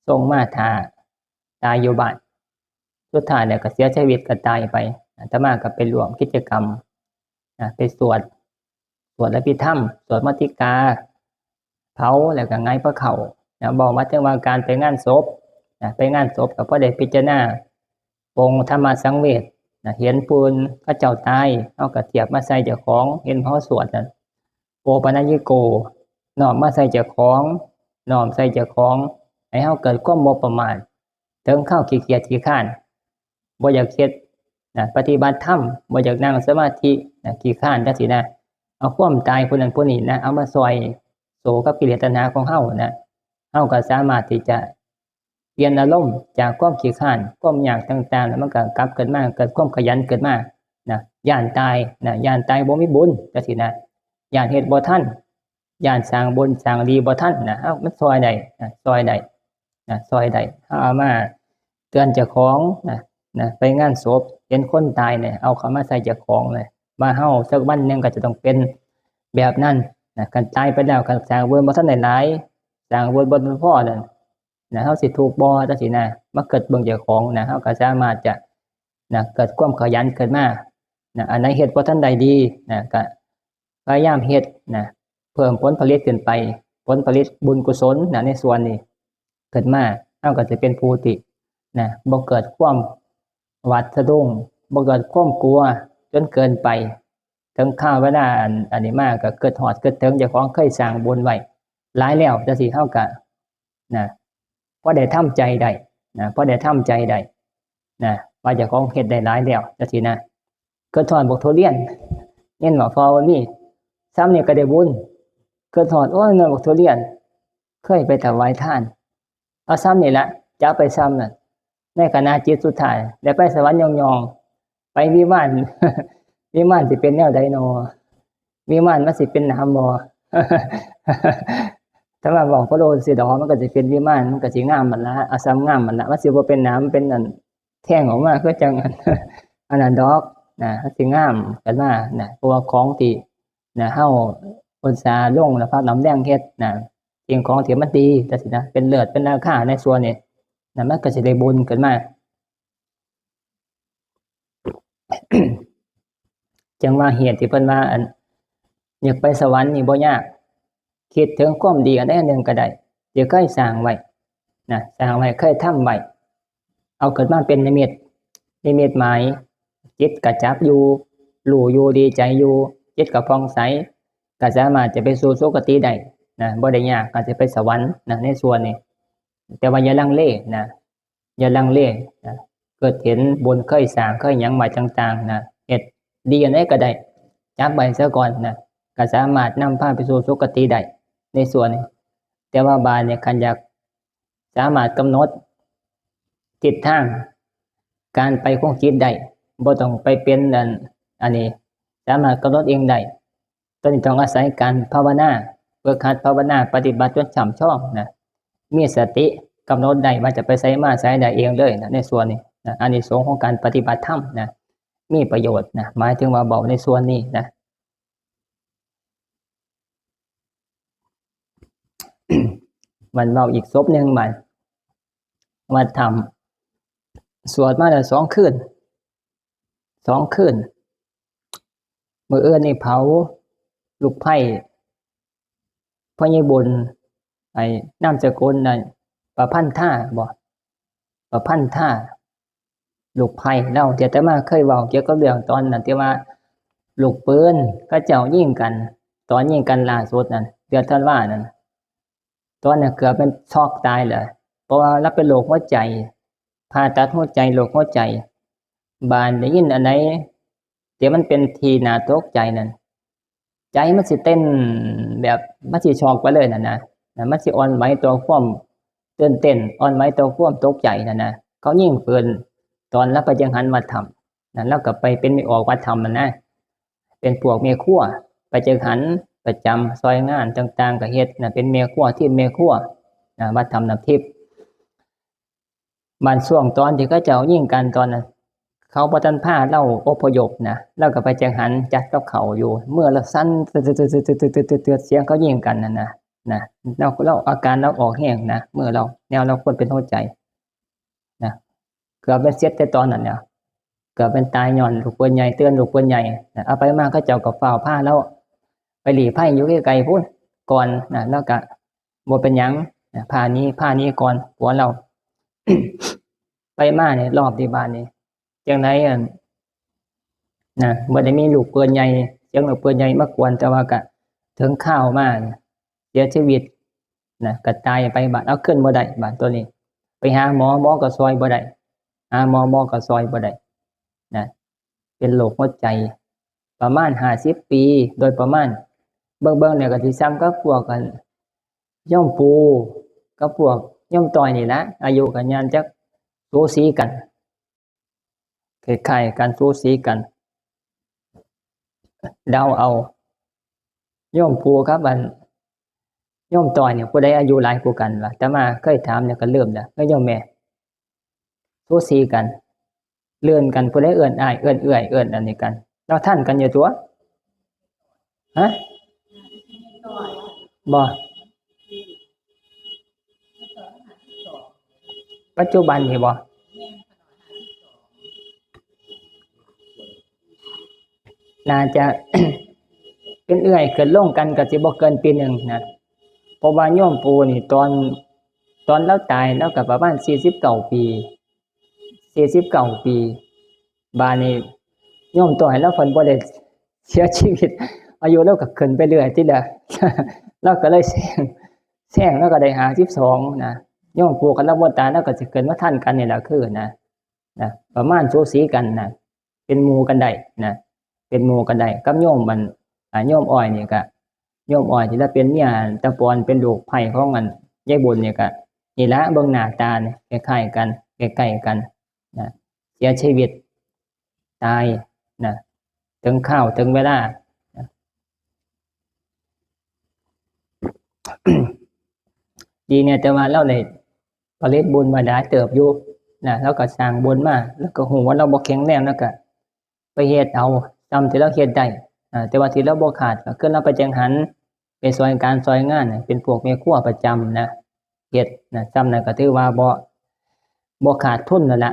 ส่งมาถ้าตายอยู่บ้าน สุดท้ายแล้วก็เสียชีวิต ก็ตายไป อาตมาก็ไปร่วมกิจกรรมนะ ไปสวด สวดอภิธรรม สวดมัทธิกา เผา แล้วก็หงายพระเข่านะ บอกมาถึงว่าการไปงานศพนะ ไปงานศพก็พอได้พิจารณาองค์ธรรมสังเวชนะ เห็นผู้อื่นเขาเจ้าตาย เฮาก็เทียบมาใส่เจ้าของ เห็นเขาสวดนะ โอปัญญิโก น้อมมาใส่เจ้าของ น้อมใส่เจ้าของ ให้เฮาเกิดความบ่ประมาท ถึงคราวขี้เกียจขี้คร้าน บ่อยากเฮ็ดนะ ปฏิบัติธรรม บ่อยากนั่งสมาธินะ ขี้คร้านจังซี้นะ เอาความตายผู้นั้นผู้นี้นะ เอามาซ่อยโซ่กับกิเลสตัณหาของเฮานะ เฮาก็สามารถที่จะเปลี่ยนอารมณ์จากความขี้คร้าน ความยากต่างๆ แล้วมันก็กลับขึ้นมา เกิดความขยันขึ้นมานะ ย้านตายนะ ย้านตายบ่มีบุญจังซี้นะ ย้านเฮ็ดบ่ทัน ย้านสร้างบุญสร้างดีบ่ทันนะ เอ้า มันซ่อยได้นะ ซ่อยได้นะ ซ่อยได้ เฮาเอามาเตือนเจ้าของนะ นะ ไปงานศพ เห็นคนตายเนี่ย เอาเข้ามาใส่เจ้าของเลย ว่าเฮาสักวันหนึ่งก็จะต้องเป็นแบบนั้นนะ คันตายไปแล้ว คันสร้างบุญบ่ทันได้หลาย สร้างบุญบ่ทันพอนั่นนะ เฮาสิทุกข์บ่ จังซี้นะ มาคิดเบิ่งเจ้าของนะ เฮาก็สามารถจะ นะ เกิดความขยันขึ้นมานะ อันไหนเฮ็ดบ่ทันได้ดีนะ ก็พยายามเฮ็ดนะ เพิ่มผลผลิตขึ้นไป ผลผลิตบุญกุศลนะ ในส่วนนี้ขึ้นมา เฮาก็สิเป็นผู้ที่นะ บ่เกิดความหวาดสะดุ้ง บ่เกิดความกลัว จนเกินไป ถึงคราวเวลาอัน อันนี้มาก็คิดฮอดคิดถึงเจ้าของเคยสร้างบุญไว้หลายแล้ว จั่งซี้เฮาก็ นะ พอได้ทำใจได้ นะ พอได้ทำใจได้ นะ ว่าเจ้าของเฮ็ดได้หลายแล้ว จั่งซี้นะ คิดฮอดบักทุเรียน เห็นบ่ พอว่ามี ส่ำนี้ก็ได้บุญ คิดฮอด โอ้ย นั่นบักทุเรียน เคยไปถวายทาน เอาส่ำนี้ละ จะเอาไปส่ำนั่น ในขณะจิตสุดท้าย ได้ไปสวรรค์ย่องๆ ไปวิมาน วิมานสิเป็นแนวใดน้อ วิมานมันสิเป็นหนามบ่ ถ้าว่าบอกพระโลกสิดอก มันก็สิเป็นวิมาน มันก็สิงามหั่นละ เอาส่ำงามหั่นละ มันสิบ่เป็นหนาม เป็นอันแท่งออกมา คือจั่งอัน อันนั้นดอก นะ มันสิงามขึ้นมา นะ เพราะว่าของที่ นะ เฮาอุตส่าห์ลงน้ำพักน้ำแรงเฮ็ด นะ สิ่งของที่มันดี จั่งซี้นะ เป็นเลิศ เป็นราคาในส่วนนี้ นะ มันก็สิได้บุญขึ้นมา จั่งว่าเหตุที่เพิ่นว่า อัน อยากไปสวรรค์นี่บ่ยาก คิดถึงความดีอันใดอันหนึ่งก็ได้ ที่เคยสร้างไว้ นะ สร้างไว้ เคยทำไว้ เอาขึ้นมาเป็นนิมิต นิมิตหมาย จิตก็จับอยู่ รู้อยู่ ดีใจอยู่ จิตก็ผ่องใส ก็สามารถจะไปสู่สุคติได้ นะ บ่ได้ยาก ก็สิไปสวรรค์ นะ ในส่วนนี้ แต่ว่าอย่าลังเล นะ อย่าลังเล นะ คิดเห็นบุญเคยสร้าง เคยหยังไว้ต่างๆ นะ เฮ็ดดีอันใดก็ได้ จับไว้ซะก่อน นะ ก็สามารถนำพาไปสู่สุคติได้ ในส่วนนี้ แต่ว่าบาดนี้คันอยากสามารถกำหนดทิศทางการไปของจิตได้ บ่ต้องไปเป็นอัน อันนี้ สามารถกำหนดเองได้ ตัวนี้ต้องอาศัยการภาวนา ฝึกหัดภาวนา ปฏิบัติจนช่ำชอง นะ มีสติกำหนดได้ว่าจะไปไสมาไสได้เองเลย นะ ในส่วนนี้ นะ อานิสงส์ของการปฏิบัติธรรม นะ มีประโยชน์ นะ หมายถึงว่าเว้าในส่วนนี้ นะ มันเว้าอีกศพหนึ่ง บัด วัดถ้ำ สวดมาแล้วสองคืน สองคืน มื้ออื่นนี่เผาลูกไฟ พ่อใหญ่บุญ ไอ้นามสกุลนั่น ประพันธาบ่ ประพันธา ลูกไฟ เล่าที่อาตมาเคยเว้าเกี่ยวกับเรื่องตอนนั้นที่ว่าลูกปืนเขาเจ้ายิงกัน ตอนยิงกันล่าสุดนั่น เดือนธันวานั่น ตอนนั้นเกือบเป็นช็อกตายเลย เพราะว่าลาวเป็นโรคหัวใจ ผ่าตัดหัวใจ โรคหัวใจ บาดได้ยินอันใดที่มันเป็นที่น่าตกใจนั่น ใจมันสิเต้นแบบมันสิช็อกไปเลยนั่นนะ นะ มันสิอ่อนไหวต่อความตื่นเต้น อ่อนไหวต่อความตกใจนั่นนะ เขายิงปืนตอนลาวไปจังหันวัดถ้ำ นั่นลาวก็ไปเป็นไม่ออกวัดถ้ำนั่นนะ เป็นพวกแม่ครัว ไปจังหันประจำซอยงานต่างๆ ก็เฮ็ดนะ เป็นแม่ครัว ทีมแม่ครัว นะ วัดถ้ำน้ำทิพย์ บางช่วงตอนที่เขาเจ้ายิงกันตอนนั้น เขาบ่ทันพาลาวอพยพนะ ลาวก็ไปจังหันจัดกับข้าวอยู่ มือลาวสั่นตึ๊ดๆๆๆๆๆ เสียงเขายิงกันนั่นนะ นะ ลาว ลาวอาการลาวออกแฮงนะ มือลาว แนวลาวคนเป็นหัวใจ นะ เกือบเป็นเสียแต่ตอนนั้นเนี่ย เกือบเป็นตายย้อนลูกปืนใหญ่ เตือนลูกปืนใหญ่ นะ เอาไปมาเขาเจ้าก็ฟ้าวพาลาวไปหลีกภัยอยู่ไกลๆ พู้นก่อนนะ ลาวก็บ่เป็นหยังนะ พาหนี พาหนีก่อน ผัวลาว ไปมาเนี่ย รอบที่บ้านนี่ จังได๋ อัน นะ บ่ได้มีลูกปืนใหญ่ เสียงลูกปืนใหญ่มากวน แต่ว่าก็ถึงคราวมาเนี่ย เสียชีวิตนะ ก็ตายไป บาดเอาขึ้นบ่ได้ บาดตัวนี้ ไปหาหมอ หมอก็ซ่อยบ่ได้ หาหมอ หมอก็ซ่อยบ่ได้นะ เป็นโรคหัวใจ ประมาณห้าสิบปี โดยประมาณ เบิ่งๆ เนี่ยก็สิส่ำกับพวกอัน โยมปู่กับพวกโยมต้อยนี่ละ อายุก็ย่านจักสูสีกัน คล้ายๆ กัน สูสีกัน เดาเอา โยมปู่กับอัน โยมต้อยเนี่ย ผู้ใดอายุหลายกว่ากันวะ อาตมาเคยถามเนี่ยก็ลืมแล้ว เอ้ย โยมแม่ สูสีกัน เลื่อนกัน ผู้ใดเอิ้นอ้าย เอิ้นเอื้อย เอิ้นอันนี้กัน ลาวทันกันอยู่ตั๊ว ฮะ บ่ ปัจจุบันนี่บ่ น่าจะ เป็นเอื้อยขึ้นลงกันก็สิบ่เกินปีหนึ่งนะ เพราะว่าโยมปู่นี่ตอน ตอนลาวตายลาวก็ประมาณสี่สิบเก้าปี สี่สิบเก้าปี บาดนี้ โยมต่อให้ลาวเพิ่นบ่ได้เสียชีวิต อายุลาวก็ขึ้นไปเรื่อยติล่ะ ลาวก็เลยแซง แซง ลาวก็ได้ห้าสิบสองนะ โยมปู่คันลาวบ่ตายลาวก็สิขึ้นมาทันกันนี่ล่ะ คือนะ นะ ประมาณสูสีกันนะ เป็นหมู่กันได้นะ เป็นหมู่กันได้ กับโยมมัน อ่า โยมอ้อยนี่ก็ โยมอ้อยที่ลาวเป็นเมียตาปอน เป็นลูกไผ่ของอันยายบุญนี่ก็ นี่ละ เบิ่งหน้าตานี่คล้ายๆกัน ใกล้ๆกันนะ เสียชีวิต ตายนะ ถึงคราวถึงเวลานะ ดีเนี่ย แต่ว่าลาวได้ผลิตบุญมาหลายเติบอยู่นะ ลาวก็สร้างบุญมา ลาวก็ฮู้ว่าลาวบ่แข็งแรง ลาวก็ไปเฮ็ดเอา ส่ำที่ลาวเฮ็ดได้ อ่า แต่ว่าที่ลาวบ่ขาดก็คือลาวไปจังหัน ไปซ่อยการซ่อยงานน่ะ เป็นพวกแม่ครัวประจำนะ เฮ็ดนะ ส่ำนั้นก็ถือว่าบ่ บ่ขาดทุนนั่นล่ะ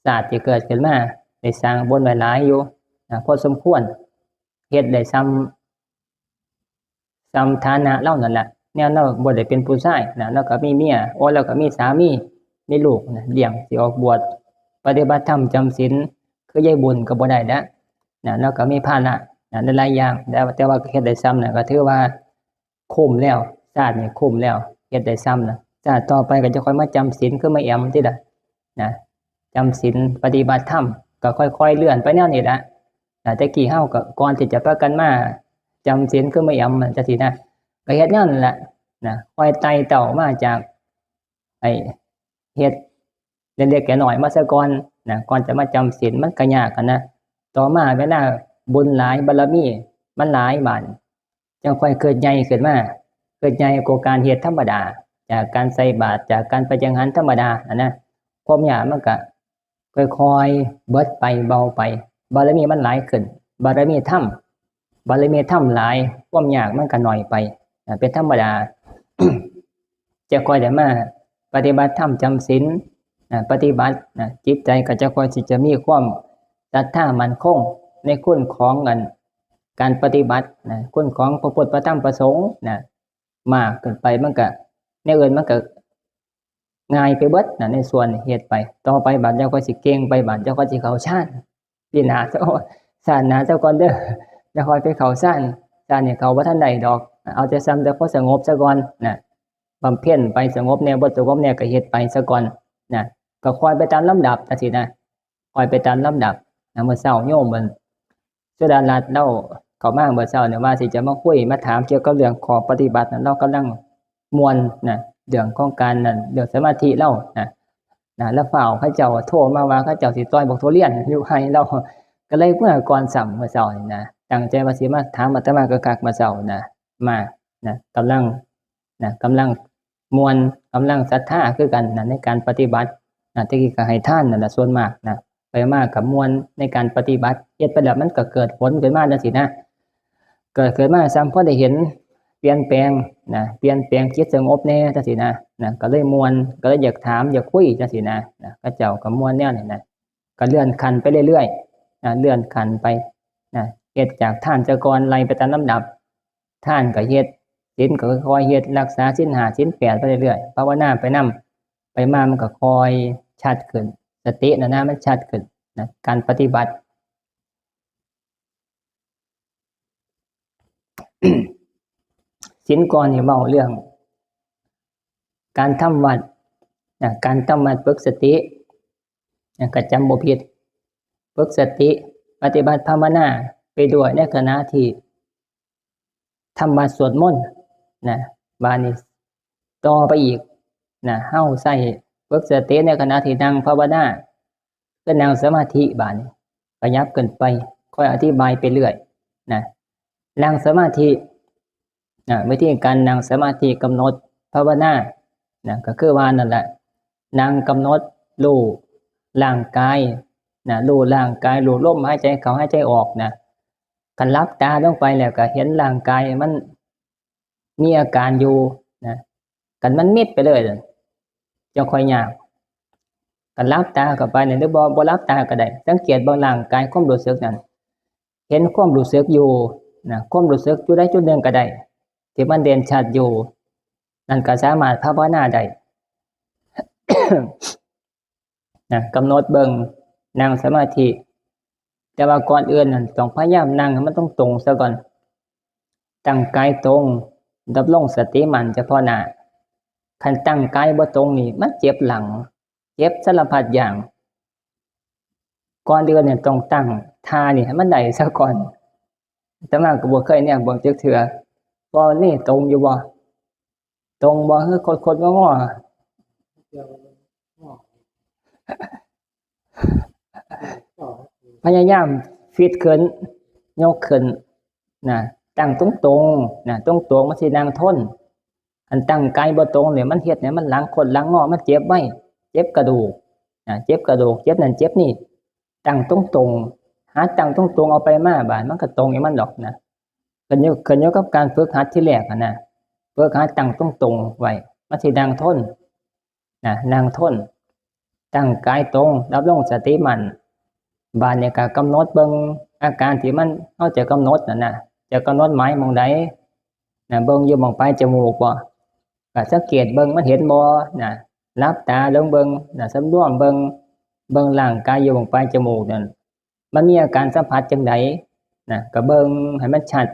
ชาติที่เกิดขึ้นมา ได้สร้างบุญไว้หลายอยู่นะ พอสมควร เฮ็ดได้ส่ำ ส่ำฐานะลาวนั่นล่ะ แนวลาวบ่ได้เป็นผู้ชายนะ ลาวก็มีเมีย โอ้ ลาวก็มีสามี มีลูกนะ เลี้ยง สิออกบวช ปฏิบัติธรรม จำศีล คือยายบุญก็บ่ได้แล้วนะ ลาวก็มีภาระนะ หลายๆอย่าง แต่ว่า แต่ว่าก็เฮ็ดได้ส่ำนั้นก็ถือว่าคุ้มแล้ว ชาตินี้คุ้มแล้ว เฮ็ดได้ส่ำนะ ชาติต่อไปก็จะค่อยมาจำศีลคือแม่แอมติล่ะนะ จำศีล ปฏิบัติธรรม ก็ค่อยๆเลื่อนไปแนวนี้ล่ะนะ แต่กี้เฮาก็ ก่อนที่จะพากันมาจำศีลคือแม่แอมจังซี้นะ ก็เฮ็ดแนวนั้นล่ะนะ ค่อยไต่เต้ามาจาก ไอ้ เฮ็ดเล็กๆน้อยๆมาซะก่อนนะ ก่อนจะมาจำศีลมันก็ยากหั้นนะ ต่อมาเวลาบุญหลาย บารมีมันหลายบาด จั่งค่อยเกิดใหญ่ขึ้นมา เกิดใหญ่กว่าการเฮ็ดธรรมดา จากการใส่บาตร จากการไปจังหันธรรมดาหั้นนะ ความยากมันก็ค่อยๆเบิดไป เบาไป บารมีมันหลายขึ้น บารมีธรรม บารมีธรรมหลาย ความยากมันก็น้อยไปนะ เป็นธรรมดา จะค่อยได้มาปฏิบัติธรรม จำศีลนะ ปฏิบัตินะ จิตใจก็จะค่อยสิจะมีความศรัทธามั่นคงในคุณของอัน การปฏิบัตินะ คุณของพระพุทธ พระธรรม พระสงฆ์นะ มากขึ้นไป มันก็ แนวอื่นมันก็ง่ายไปเบิดนะ ในส่วนเฮ็ดไป ต่อไปบาดเจ้าก็สิเก่งไป บาดเจ้าก็สิเข้าฌาน ปีหน้าเจ้า ชาติหน้าเจ้าก่อนเด้อ เดี๋ยวค่อยไปเข้าฌาน ฌานนี่เข้าบ่ทันได้ดอก เอาแต่ส่ำแต่พอสงบซะก่อนนะ บำเพ็ญไป สงบแน่ บ่สงบแน่ก็เฮ็ดไปซะก่อนนะ ก็ค่อยไปตามลำดับจังซี้นะ ค่อยไปตามลำดับนะ มื้อเช้าโยมมัน สุดารัตน์ลาวเข้ามามื้อเช้าเนี่ย ว่าสิจะมาคุยมาถามเกี่ยวกับเรื่องข้อปฏิบัตินะ ลาวกำลังม่วนนะ เรื่องของการนั่น เรื่องสมาธิลาวนะ นะ แล้วฟ้าวเขาเจ้าโทรมาว่าเขาเจ้าสิต่อยบักทุเรียนอยู่ไฮ่ลาว ก็เลยเมื่อก่อนซ้ำมื้อเช้านี่นะ ตั้งใจว่าสิมาถามอาตมาคักๆมื้อเช้านะ มานะ กำลังนะ กำลังม่วน กำลังศรัทธาคือกันนะ ในการปฏิบัตินะ แต่กี้ก็ให้ทานนั่นล่ะส่วนมากนะ ไปมาก็ม่วนในการปฏิบัติ เฮ็ดไปแล้วมันก็เกิดผลขึ้นมาจังซี้นะ เกิดขึ้นมาซ้ำพอได้เห็นเปลี่ยนแปลงนะ เปลี่ยนแปลงจิตสงบแน่จังซี้นะ นะ ก็เลยม่วน ก็เลยอยากถามอยากคุยจังซี้นะ นะ เขาเจ้าก็ม่วนแนวนี้นะ ก็เลื่อนขั้นไปเรื่อยๆนะ เลื่อนขั้นไปนะ เฮ็ดจากทานซะก่อน ไล่ไปตามลำดับ ทานก็เฮ็ด ศีลก็ค่อยๆเฮ็ด รักษาศีลห้าศีลแปดไปเรื่อยๆ ภาวนาไปนำ ไปมามันก็ค่อยชัดขึ้น สตินะนะ มันชัดขึ้นนะ การปฏิบัติ ศีลก่อนนี่เว้าเรื่อง การทำวัตรนะ การทำวัตร ฝึกสตินะ ก็จำบ่ผิด ฝึกสติ ปฏิบัติภาวนาไปด้วยในขณะที่ทำวัตรสวดมนต์นะ บาดนี้ต่อไปอีกนะ เฮาใช้ฝึกสติในขณะที่นั่งภาวนา ก็นั่งสมาธิ บาดนี้ขยับขึ้นไป ค่อยอธิบายไปเรื่อยนะ นั่งสมาธินะ วิธีการนั่งสมาธิ กำหนดภาวนานะ ก็คือว่านั่นแหละ นั่งกำหนดรู้ร่างกายนะ รู้ร่างกาย รู้ลมหายใจเข้าหายใจออกนะ คันหลับตาลงไปแล้วก็เห็นร่างกายมันมีอาการอยู่นะ คันมันมิดไปเลยน่ะ จั่งค่อยยาก คันหลับตาเข้าไปเนี่ย หรือบ่ บ่หลับตาก็ได้ สังเกตเบิ่งร่างกาย ความรู้สึกนั่น เห็นความรู้สึกอยู่นะ ความรู้สึกจุดใดจุดหนึ่งก็ได้ ที่มันเด่นชัดอยู่ นั่นก็สามารถภาวนาได้ นะ กำหนดเบิ่ง นั่งสมาธิ แต่ว่าก่อนอื่นนั่นต้องพยายามนั่งให้มันตรงๆซะก่อน ตั้งกายตรง ดำรงสติมั่นเฉพาะหน้า คันตั้งกายบ่ตรงนี่ มันเจ็บหลัง เจ็บสารพัดอย่าง ก่อนอื่นเนี่ยต้องตั้งท่านี่ให้มันได้ซะก่อน อาตมาก็บ่เคยแนมเบิ่งจักเทื่อ ว่านี่ตรงอยู่บ่ ตรงบ่ คือคดๆงอๆ พยายามฟิตขึ้น ยกขึ้น นะ ตั้งตรงๆ นะ ตรงๆ มันสินั่งทน อันตั้งกายบ่ตรงเนี่ย มันเฮ็ดให้มันหลังคดหลังงอ มันเจ็บไว้ เจ็บกระดูก นะ เจ็บกระดูก เจ็บนั่นเจ็บนี่ ตั้งตรงๆ หัดตั้งตรงๆ เอาไปมา บาดมันก็ตรงของมันดอกนะ ขึ้นอยู่ ขึ้นอยู่กับการฝึกหัดทีแรกหั้นนะ ฝึกหัดตั้งตรงๆ ไว้ มันสินั่งทน นะ นั่งทน ตั้งกายตรง ดำรงสติมั่น บาดนี้ก็กำหนดเบิ่งอาการที่มัน เฮาจะกำหนดนั่นนะ จะกำหนดหมายหม่องใด นะ เบิ่งอยู่หม่องปลายจมูกบ่ ก็สังเกตเบิ่งมันเห็นบ่ นะ หลับตาลงเบิ่ง นะ สำรวมเบิ่ง เบิ่งร่างกายอยู่หม่องปลายจมูกนั่น มันมีอาการสัมผัสจั่งใด นะ ก็เบิ่งให้มันชัด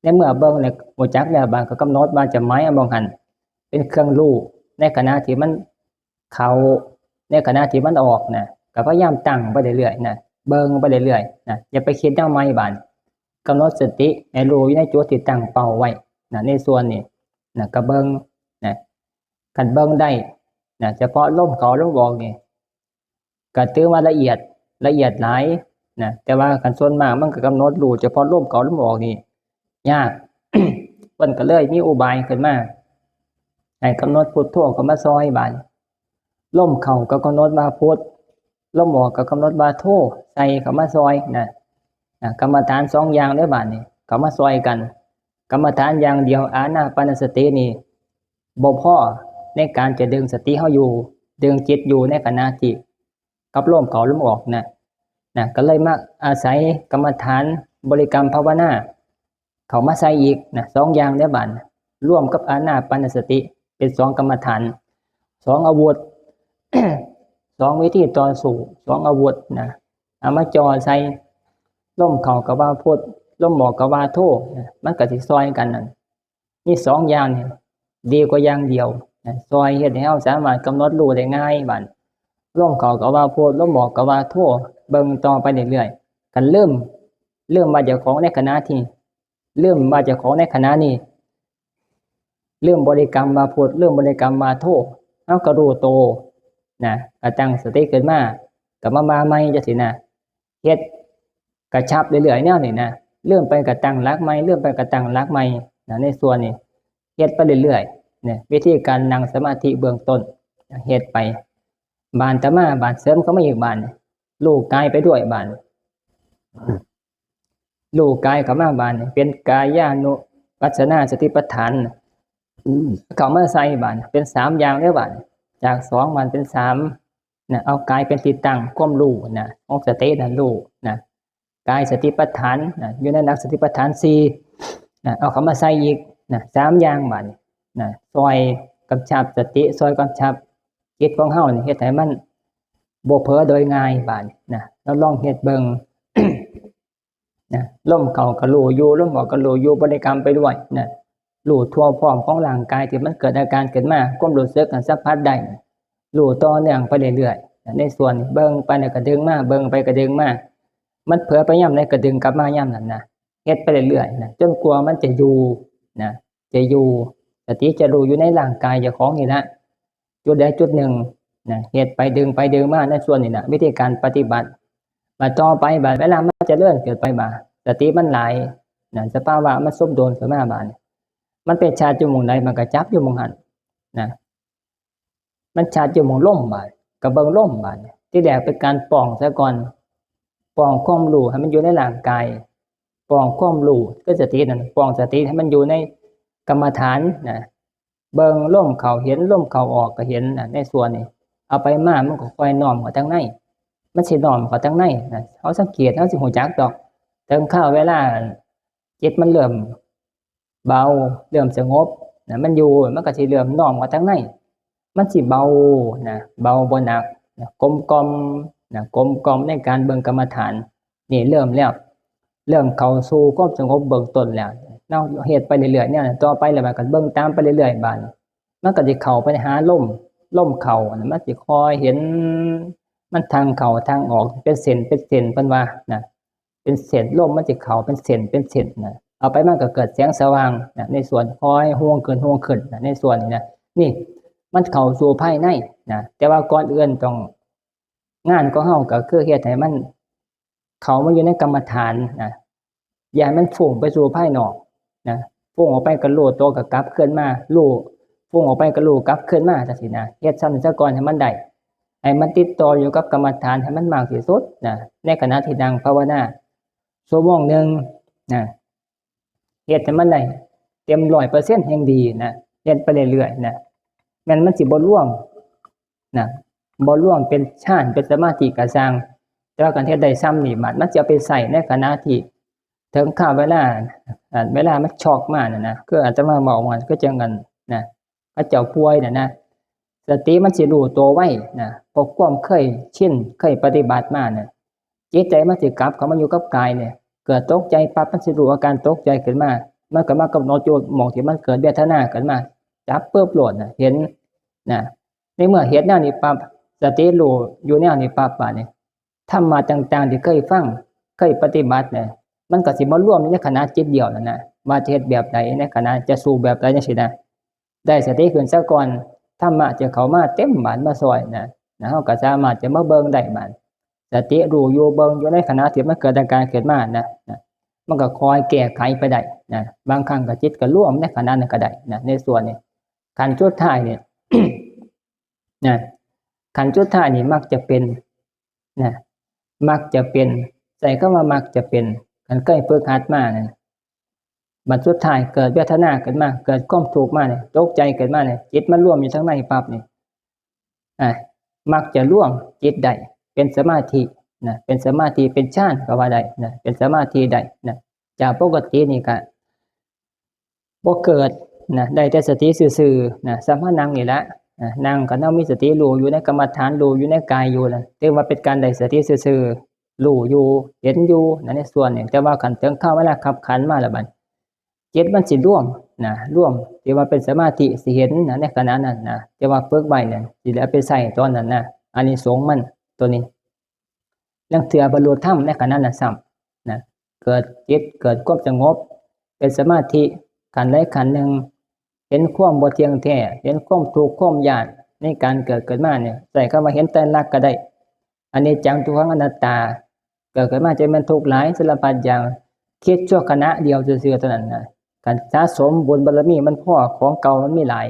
ในเมื่อเบิ่งแล้วรู้จักแล้ว บาดก็กำหนดว่าจะหมายเอาหม่องหั้นเป็นเครื่องรู้ ในขณะที่มันเข้า ในขณะที่มันออกนะ ก็พยายามตั้งไปเรื่อยๆ นะ เบิ่งไปเรื่อยๆ นะ อย่าไปคิดแนวใหม่บาด กำหนดสติให้รู้อยู่ในจุดที่ตั้งเป้าไว้ นะ ในส่วนนี้ นะ ก็เบิ่ง นะ คันเบิ่งได้ นะ เฉพาะลมเข้าลมออกนี่ ก็ถือว่าละเอียด ละเอียดหลาย นะ แต่ว่าคันส่วนมากมันก็กำหนดรู้เฉพาะลมเข้าลมออกนี่ ยาก เพิ่นก็เลยมีอุบายขึ้นมา ให้กำหนดพุทโธเข้ามาซอยบาด ลมเข้าก็กำหนดว่าพุท ลมออกก็กำหนดว่าโธ ใส่เข้ามาซอยนะ นะ กรรมฐานสองอย่างเด้อบาดนี้ เข้ามาซอยกัน กรรมฐานอย่างเดียว อานาปานสตินี่ บ่พอในการจะดึงสติเฮาอยู่ ดึงจิตอยู่ในขณะที่กับลมเข้าลมออกนะ นะ ก็เลยมาอาศัยกรรมฐานบริกรรมภาวนา เข้ามาใส่อีกนะ สองอย่างเด้อบาด ร่วมกับอานาปานสติ เป็นสองกรรมฐาน สองอาวุธ สองวิธีต่อสู้ สองอาวุธนะ เอามาจ่อใส่ ลมเข้าก็ว่าพุท ลมออกก็ว่าโธนะ มันก็สิซอยกันนั่น มีสองอย่างนี่ ดีกว่าอย่างเดียวนะ ซอยเฮ็ดให้เฮาสามารถกำหนดรู้ได้ง่ายบาด ลมเข้าก็ว่าพุท ลมออกก็ว่าโธ เบิ่งต่อไปเรื่อยๆ คันลืม ลืมว่าเจ้าของในขณะที่ ลืมว่าเจ้าของในขณะนี้ ลืมบริกรรมว่าพุท ลืมบริกรรมว่าโธ เฮาก็รู้โตนะ ก็ตั้งสติขึ้นมา ก็มา มาใหม่จังซี้นะ เฮ็ดกระชับเรื่อยๆ แนวนี้นะ ลืมไปก็ตั้งหลักใหม่ ลืมไปก็ตั้งหลักใหม่นะ ในส่วนนี้ เฮ็ดไปเรื่อยๆ เนี่ย วิธีการนั่งสมาธิเบื้องต้น เฮ็ดไป บาดต่อมา บาดเสริมเข้ามาอีกบาด รู้กายไปด้วยบาด รู้กายเข้ามาบาด เป็นกายานุปัสสนาสติปัฏฐาน เข้ามาใส่บาด เป็นสามอย่างเด้อบาด จากสองบาดเป็นสามนะ เอากายเป็นที่ตั้งความรู้นะ ของสตินั่นรู้นะ กายสติปัฏฐานนะ อยู่ในหลักสติปัฏฐานสี่นะ เอาเข้ามาใส่อีกนะ สามอย่างบาดนะ ซอยกำชับสติ ซอยกำชับจิตของเฮานี่ เฮ็ดให้มันบ่เผลอโดยง่ายบาดนะ แล้วลองเฮ็ดเบิ่ง นะ ลมเข้าก็รู้อยู่ ลมออกก็รู้อยู่ บริกรรมไปด้วยนะ รู้ทั่วพร้อมของร่างกายที่มันเกิดอาการขึ้นมา ความรู้สึกอันสัมผัสได้ รู้ต่อเนื่องไปเรื่อยๆนะ ในส่วนนี้เบิ่งไปแล้วก็ดึงมา เบิ่งไปก็ดึงมา มันเผลอไปยามใดก็ดึงกลับมายามนั้นนะ เฮ็ดไปเรื่อยๆนะ จนกว่ามันจะอยู่นะ จะอยู่ สติจะรู้อยู่ในร่างกายเจ้าของนี่ละ จุดใดจุดหนึ่งนะ เฮ็ดไปดึงไปดึงมา ในส่วนนี้นะ วิธีการปฏิบัติ บาดต่อไป บาดเวลามันเจริญเกิดไปบาด สติมันหลายนะ สภาวะมันสมดุลขึ้นมาบาด มันไปชัดอยู่หม่องใด มันก็จับอยู่หม่องหั้นนะ มันชัดอยู่หม่องลมบาด ก็เบิ่งลมบาด ที่แรกเป็นการป้องซะก่อน ป้องความรู้ให้มันอยู่ในร่างกาย ป้องความรู้ คือสตินั่น ป้องสติให้มันอยู่ในกรรมฐานนะ เบิ่งลมเข้าเห็น ลมเข้าออกก็เห็นนะ ในส่วนนี้ เอาไปมามันก็ค่อยน้อมเข้าทางใน มันสิน้อมเข้าทางในนะ เฮาสังเกต เฮาสิรู้จักดอก ถึงคราวเวลาจิตมันเริ่มเบา เริ่มสงบนะ มันอยู่ มันก็สิเริ่มน้อมเข้าทางใน มันสิเบานะ เบาบ่หนักนะ กลมกล่อมนะ กลมกล่อมในการเบิ่งกรรมฐาน นี่เริ่มแล้ว เริ่มเข้าสู่ความสงบเบื้องต้นแล้ว เนาะ เฮ็ดไปเรื่อยๆเนี่ย ต่อไปแล้วมันก็เบิ่งตามไปเรื่อยๆ บาดนี้ มันก็สิเข้าไปหาลม ลมเข้าน่ะ มันสิคอยเห็น มันทางเข้าทางออก เป็นเส้นเป็นเส้น เพิ่นว่านะ เป็นเส้น ลมมันสิเข้าเป็นเส้นเป็นเส้นนะ เอาไปมันก็เกิดแสงสว่างนะ ในส่วนคอยฮวงขึ้นฮวงขึ้นนะ ในส่วนนี้นะ นี่ มันเข้าสู่ภายในนะ แต่ว่าก่อนอื่นต้อง งานของเฮาก็คือเฮ็ดให้มันเข้ามาอยู่ในกรรมฐานนะ อย่าให้มันฟุ้งไปสู่ภายนอกนะ ฟุ้งออกไปก็รู้ตัวก็กลับคืนมา รู้ ฟุ้งออกไปก็รู้กลับคืนมา จั่งซี้นะ เฮ็ดซ่ำซะก่อนให้มันได้ ให้มันติดต่ออยู่กับกรรมฐานให้มันมากที่สุดนะ ในขณะที่นั่งภาวนา ชั่วโมงหนึ่งนะ เฮ็ดให้มันได้เต็มร้อยเปอร์เซ็นต์แฮ่งดีนะ เฮ็ดไปเรื่อยๆนะ แม่นมันสิบ่รวมนะ บ่รวมเป็นฌาน เป็นสมาธิก็ซ่าง แต่ว่าคันเฮ็ดได้ซ่ำนี่ บาดมันสิเอาไปใช้ในขณะที่ถึงคราวเวลา อ่า เวลามันช็อกมาน่ะนะ คืออาตมาเว้ามา คือจั่งอันนะ เขาเจ้าป่วยน่ะนะ สติมันสิรู้ตัวไวนะ เพราะความเคยชิน เคยปฏิบัติมาน่ะ จิตใจมันสิกลับเข้ามาอยู่กับกายเนี่ย เกิดตกใจปั๊บ มันสิรู้อาการตกใจขึ้นมา มันก็มากำหนดอยู่หม่องที่มันเกิดเวทนาขึ้นมา จับปึ๊บโลดน่ะ เห็นนะ ในเมื่อเห็นแนวนี้ปั๊บ สติรู้อยู่แนวนี้ปั๊บ บาดนี้ ธรรมะต่างๆที่เคยฟัง เคยปฏิบัติเนี่ย มันก็สิมารวมอยู่ในขณะจิตเดียวนั่นนะ ว่าจะเฮ็ดแบบใด ในขณะจะสู้แบบใด จั่งซี้นะ ได้สติขึ้นซะก่อน ธรรมะจะเข้ามาเต็มบาดมาซอยนะ นะ เฮาก็สามารถจะมาเบิ่งได้บาด สติรู้อยู่เบิ่งอยู่ในขณะที่มันเกิดอาการขึ้นมานะ นะ มันก็คอยแก้ไขไปได้นะ บางครั้งก็จิตก็รวมในขณะนั้นก็ได้นะ ในส่วนนี้ ขั้นสุดท้ายเนี่ย นะ ขั้นสุดท้ายนี่มักจะเป็นนะ มักจะเป็น ใช้คำว่ามักจะเป็น คันเคยฝึกหัดมานะ บัดสุดท้ายเกิดเวทนาขึ้นมา เกิดความทุกข์มาเนี่ย ตกใจขึ้นมาเนี่ย จิตมันรวมอยู่ทางในปั๊บนี่ อ่ะ มักจะรวมจิตได้ เป็นสมาธินะ เป็นสมาธิ เป็นฌานก็ว่าได้นะ เป็นสมาธิได้นะ จากปกตินี่ก็บ่เกิดนะ ได้แต่สติซื่อๆนะ สำหรับนั่งนี่แหละนะ นั่งก็เฮามีสติรู้อยู่ในกรรมฐาน รู้อยู่ในกายอยู่นะ ถือว่าเป็นการได้สติซื่อๆ รู้อยู่ เห็นอยู่นะ ในส่วนนี้ แต่ว่าคันถึงคราวเวลาคับขันมาแล้วบัด จิตมันสิรวมนะ รวม ที่ว่าเป็นสมาธิสิเห็นนะ ในขณะนั้นนะ ที่ว่าฝึกไว้เนี่ย สิได้เอาไปใช้ตอนนั้นนะ อานิสงส์มันตัวนี้ ลางเทื่อบรรลุธรรมในขณะนั้นซ้ำนะ เกิดจิต เกิดความสงบ เป็นสมาธิ ขั้นใดขั้นหนึ่ง เห็นความบ่เที่ยงแท้ เห็นความทุกข์ ความย้านในการเกิดขึ้นมาเนี่ย ใช้คำว่าเห็นไตรลักษณ์ก็ได้ อนิจจัง ทุกขัง อนัตตา เกิดขึ้นมาจะเป็นทุกข์หลายสารพัดอย่าง คิดชั่วขณะเดียวซื่อๆเท่านั้นนะ การสะสมบุญบารมีมันพอ ของเก่ามันมีหลาย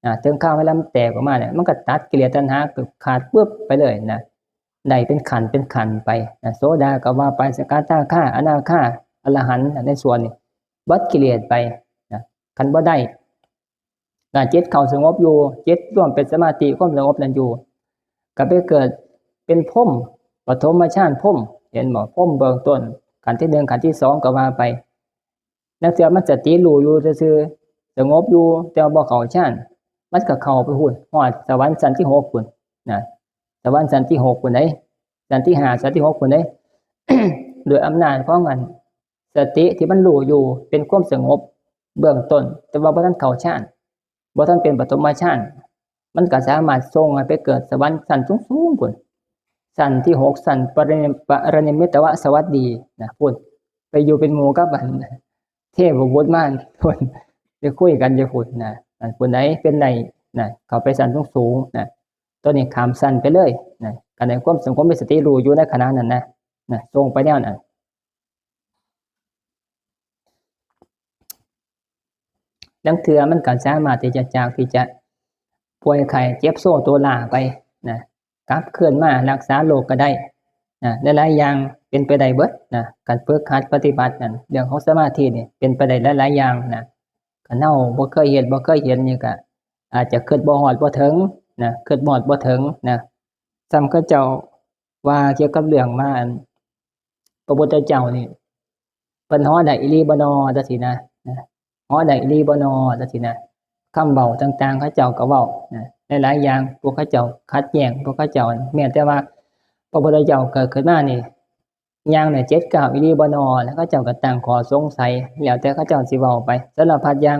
อ่า ถึงคราวเวลามันแตกออกมาเนี่ย มันก็ตัดกิเลสตัณหาขาดปึ๊บไปเลยนะ ได้เป็นขั้นเป็นขั้นไปนะ โสดาก็ว่าไป สกทาคา อนาคา อรหันต์นะ ในส่วนนี้ เบิดกิเลสไปนะ คันบ่ได้ อ่า จิตเข้าสงบอยู่ จิตรวมเป็นสมาธิ ความสงบนั้นอยู่ ก็ไปเกิดเป็นพรหม ปฐมฌานพรหม เห็นบ่ พรหมเบื้องต้น ขั้นที่หนึ่ง ขั้นที่สองก็ว่าไป ลางเทื่อมันสติรู้อยู่ซื่อๆ สงบอยู่ แต่ว่าบ่เข้าฌาน มันก็เข้าไปพุ้น ฮอดสวรรค์ชั้นที่หกพุ้นนะ สวรรค์ชั้นที่หกพุ้นเด้ ชั้นที่ห้า ชั้นที่หกพุ้นเด้ โดยอำนาจของอัน สติที่มันรู้อยู่เป็นความสงบเบื้องต้น แต่ว่าบ่ทันเข้าฌาน บ่ทันเป็นปฐมฌาน มันก็สามารถส่งให้ไปเกิดสวรรค์ชั้นสูงๆพุ้น ชั้นที่หก ชั้นปรินิ ปรินิมมิตวสวัสดีนะพุ้น ไปอยู่เป็นหมู่กับอันเทพบุตรมารพุ้น ไปคุยกันอยู่พุ้นนะ อันผู้ใดเป็นได้นะ เข้าไปชั้นสูงๆนะ ตัวนี้ข้ามชั้นไปเลยนะ ก็ได้ความสงบมีสติรู้อยู่ในขณะนั้นนะ นะ ส่งไปแนวนั้น ลางเทื่อมันก็สามารถที่จะ จากที่จะป่วยไข้เจ็บโซตัวลาไปนะ กลับคืนมารักษาโรคก็ได้นะ หลายๆอย่างเป็นไปได้เบิดนะ การฝึกหัดปฏิบัตินั่น เรื่องของสมาธินี่เป็นไปได้หลายๆอย่างนะ คันเฮาบ่เคยเฮ็ดบ่เคยเห็นนี่ก็อาจจะคิดบ่ฮอดบ่ถึงนะ คิดบ่ฮอดบ่ถึงนะ ส่ำเขาเจ้าว่าเกี่ยวกับเรื่องว่า อัน พระพุทธเจ้านี่ เพิ่นเหาะได้อีหลีบ่นอ จั่งซี้นะ นะ เหาะได้อีหลีบ่นอ จั่งซี้นะ คำเว้าต่างๆ เขาเจ้าก็เว้านะ หลายๆอย่าง พวกเขาเจ้าขัดแย้ง พวกเขาเจ้า แม้แต่ว่าพระพุทธเจ้าเกิดขึ้นมานี่ ย่างเนี่ยเจ็ดก้าวอีหลีบ่นอ แล้วเขาเจ้าก็ตั้งข้อสงสัย แล้วแต่เขาเจ้าสิเว้าไป สารพัดอย่าง